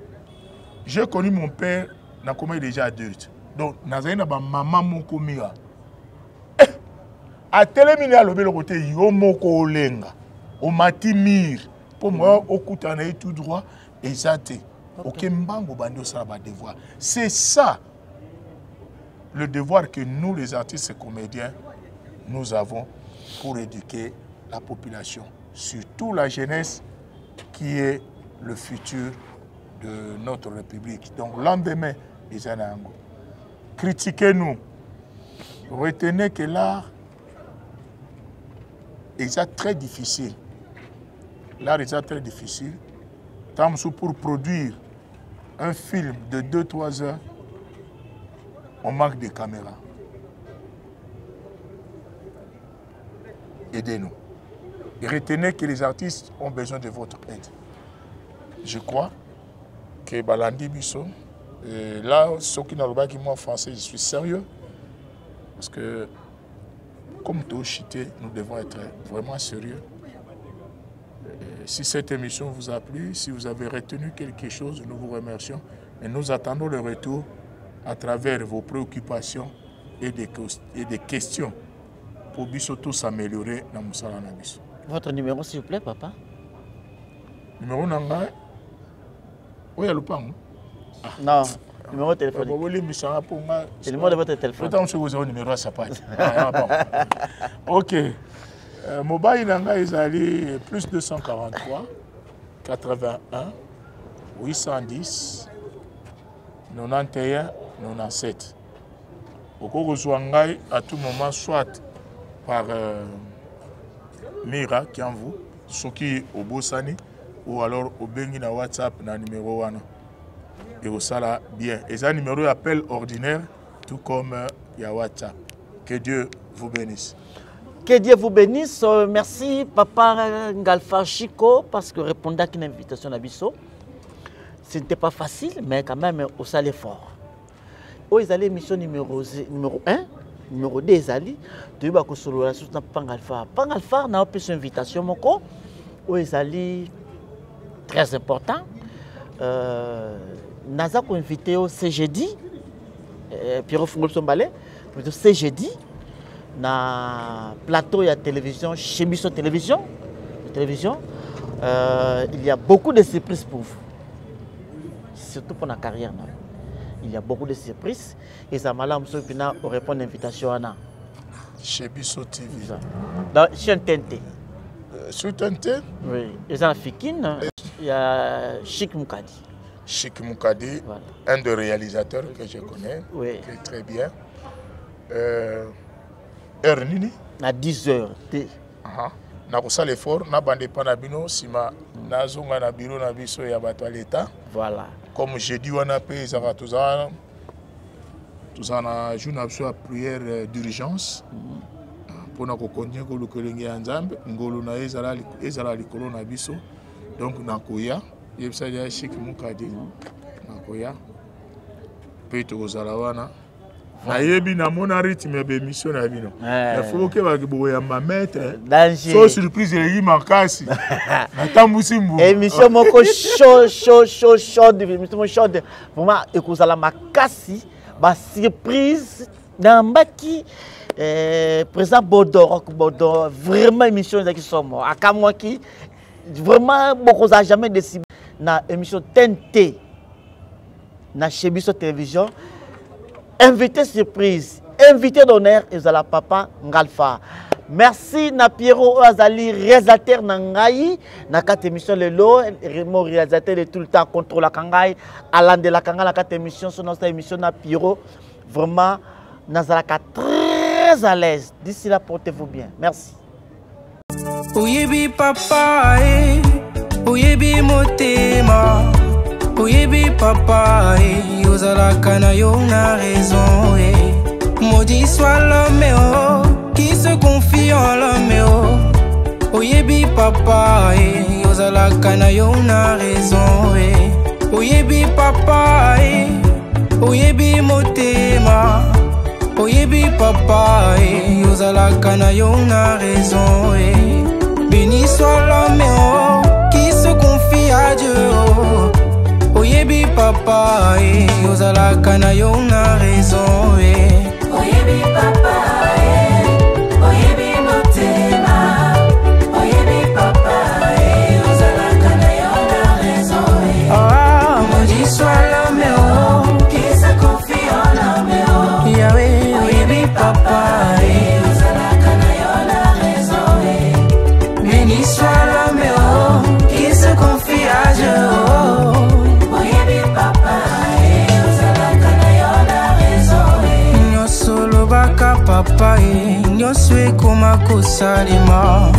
j'ai connu mon père nakomaki déjà adulte. Donc nazali na ba mama moko mira. Atelemi ne alobi eloko te, yo moko olenga. Omati mire po moya okutana na ye tout droit eza te. Oke mbango bandi osala ba devoir. C'est ça. le devoir que nous, les artistes et comédiens, nous avons pour éduquer la population, surtout la jeunesse qui est le futur de notre République. Donc, lendemain, les Anango. Critiquez-nous. Retenez que l'art est très difficile. L'art est très difficile. Tant pour produire un film de 2-3 heures, on manque de caméras. Aidez-nous. Et retenez que les artistes ont besoin de votre aide. Je crois que Balandi Bisso, et là, ceux qui n'ont pas moi français, je suis sérieux. Parce que, comme tout chité, nous devons être vraiment sérieux. Et si cette émission vous a plu, si vous avez retenu quelque chose, nous vous remercions. Et nous attendons le retour à travers vos préoccupations et des, et des questions pour biso tous s'améliorer dans mosala na biso. Votre numéro, s'il vous plaît, papa. Numéro na ngai oyo ya lopango. Ah. Non, numéro téléphonique. Bolimbisanga mpo nga. C'est le numéro de votre téléphone. Ntango soki ozali numéro ya sapati. Ah, bon. Ok. Euh, mobali na ngai ezali plus 243 81 810 91 97. Okoki kozwa ngai à tout moment soit par euh, Mira Kianvu soki obosani ou alors obengi na WhatsApp na numéro wana ekosala bien. Eza numéro ya appel ordinaire tout comme euh, ya WhatsApp. Que Dieu vous bénisse. Que Dieu vous bénisse. Euh, merci papa Ngalfa Chico parce que répondant à une invitation à biso. Ce n'était pas facile, mais quand même, au salé fort. Oyo ezali émission numéro, numéro 1, numéro 2 ezali toyeba kosolola susu na papa Ngalfa. Papa Ngalfa na opesa invitation moko oyo ezali très important. Euh, naza koinvite yo ce jeudi, euh, Pierrot Fungol Sombale, plutôt ce jeudi na plateau ya télévision chez Biso Télévision. Télévision, euh, il y a beaucoup de surprises pour vous, surtout pour la carrière. Non? Il y a beaucoup de surprises et ça m'a l'air mpena orépondre invitation wana. Chez Biso TV. Dans chaîne TNT. Euh, sur TNT? Oui, eza na Fikine, il y a Chic Mukadi. Chic Mukadi, voilà. Un des réalisateurs que je connais, oui. Qui est très bien. Euh, heure nini? Na 10 heures. Te. Uh -huh. Nakosala effort nabanda epa na bino nsima nazonga na biro na biso ya bato ya leta. Voilà. Comme jeudi wana mpe ezalaka tozala tozala na jour na biso ya prière d'urgence mpona kokontinue koluka elenge ya Nzambe, ngolu na ye ezala likolo na biso. Donc nakoya yebisa ya Chic Mukadi nakoya mpe tokozala wana. Nayebi namona rythme ya baémission na bino, faut bokebaki bokoyamba maître so surprise eleki makasi natambusi mbu émission moko chaud chaud chaud chaude, émission moko chaude vraiment ekozala makasi basurprise nayambaki eh, président Bodor Bodor, vraiment émission ezalaki somo, akamwaki vraiment, bokozala jamais déçu na émission TNT na chez Biso Télévision. Invité surprise, invité d'honneur ezala papa Ngalfa. Merci na Pierrot oyo azali réalisateur na ngai na kati émission lelo, mon réalisateur de tout le temps contrôlaka ngai, alandelaka ngai na kati émission. So nasala émission na Pierrot, vraiment nazalaka très à l'aise. D'ici là, portez-vous bien. Merci. Oyebi papa e, oyebi motema, oyebi papa e, ozalaka na yo na raison e. Maudit soit l'homme oh, qui se confie en l'homme oh. Oyebi papa e, ozalaka na yo na raison e. Oyebi papa e, oyebi motema, oyebi papa e, ozalaka na yo na raison e. Béni soit l'homme oh, qui se confie à Dieu oh. Oyebi papa e, ozalaka na yo na raison e. Oyebi papa e, oyebi motema, oyebi papa e, ozalaka na yo na raison e. Ah, maudit soit l'homme oh, qui se confie en l'homme oh. Yahweh. Nyonso ekoma kosalema.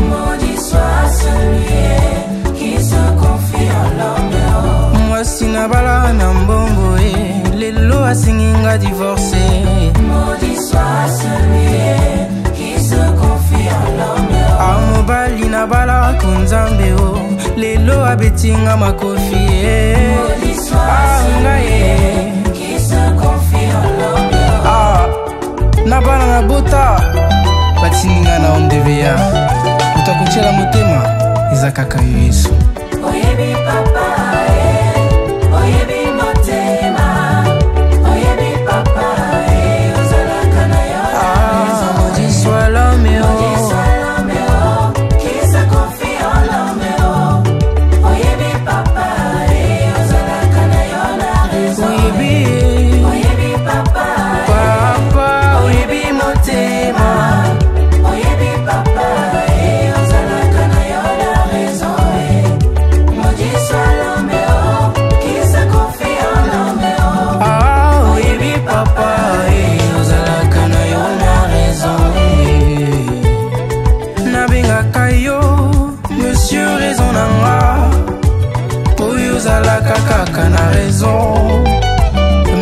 Mwasi na bala na mbongo e, lelo asengi nga divorce. Ah, mobali na bala ko nzambe o, lelo abeti nga makofi e. Ah, ngai e. Ah, na bana na bota batindi nga na ondva, moto akotiela motema eza kaka yo Yesu. Oyebi papa e, oyebi motema, oyebi papa e, ozalaka na yo na raison. Maudit soit l'homme, oh. Maudit soit l'homme, oh, qui se confie en l'homme, oh. Oyebi papa e, ozalaka na yo na raison. Oyebi. Oyebi papa e, papa, oyebi motema, oyebi papa e, ozalaka na yo na raison, eh. Maudit soit l'homme, oh, qui se confie en l'homme, oh. Ah, oyebi papa e, ozalaka na yo na raison e. Nabengaka yo monsieur raison na nga, oyo ozalaka kaka na raison.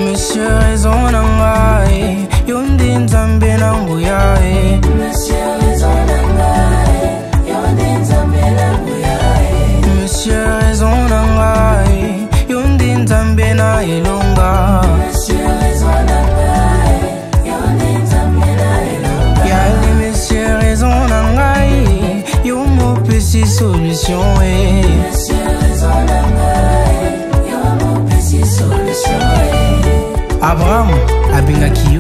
Monsieur raison na nga e, yo nde Nzambe na nguya e. Monsieur raison na ngai, yo nde Nzambe na nguya, eh. Monsieur raison na ngai, yo nde Nzambe na elonga. Monsieur raison na ngai, yo nde Nzambe na elonga. Yali monsieur raison na ngai, yo mopesi solution e. Monsieur raison na ngai, yo mopesi solution, eh. Abraham abengaki yo.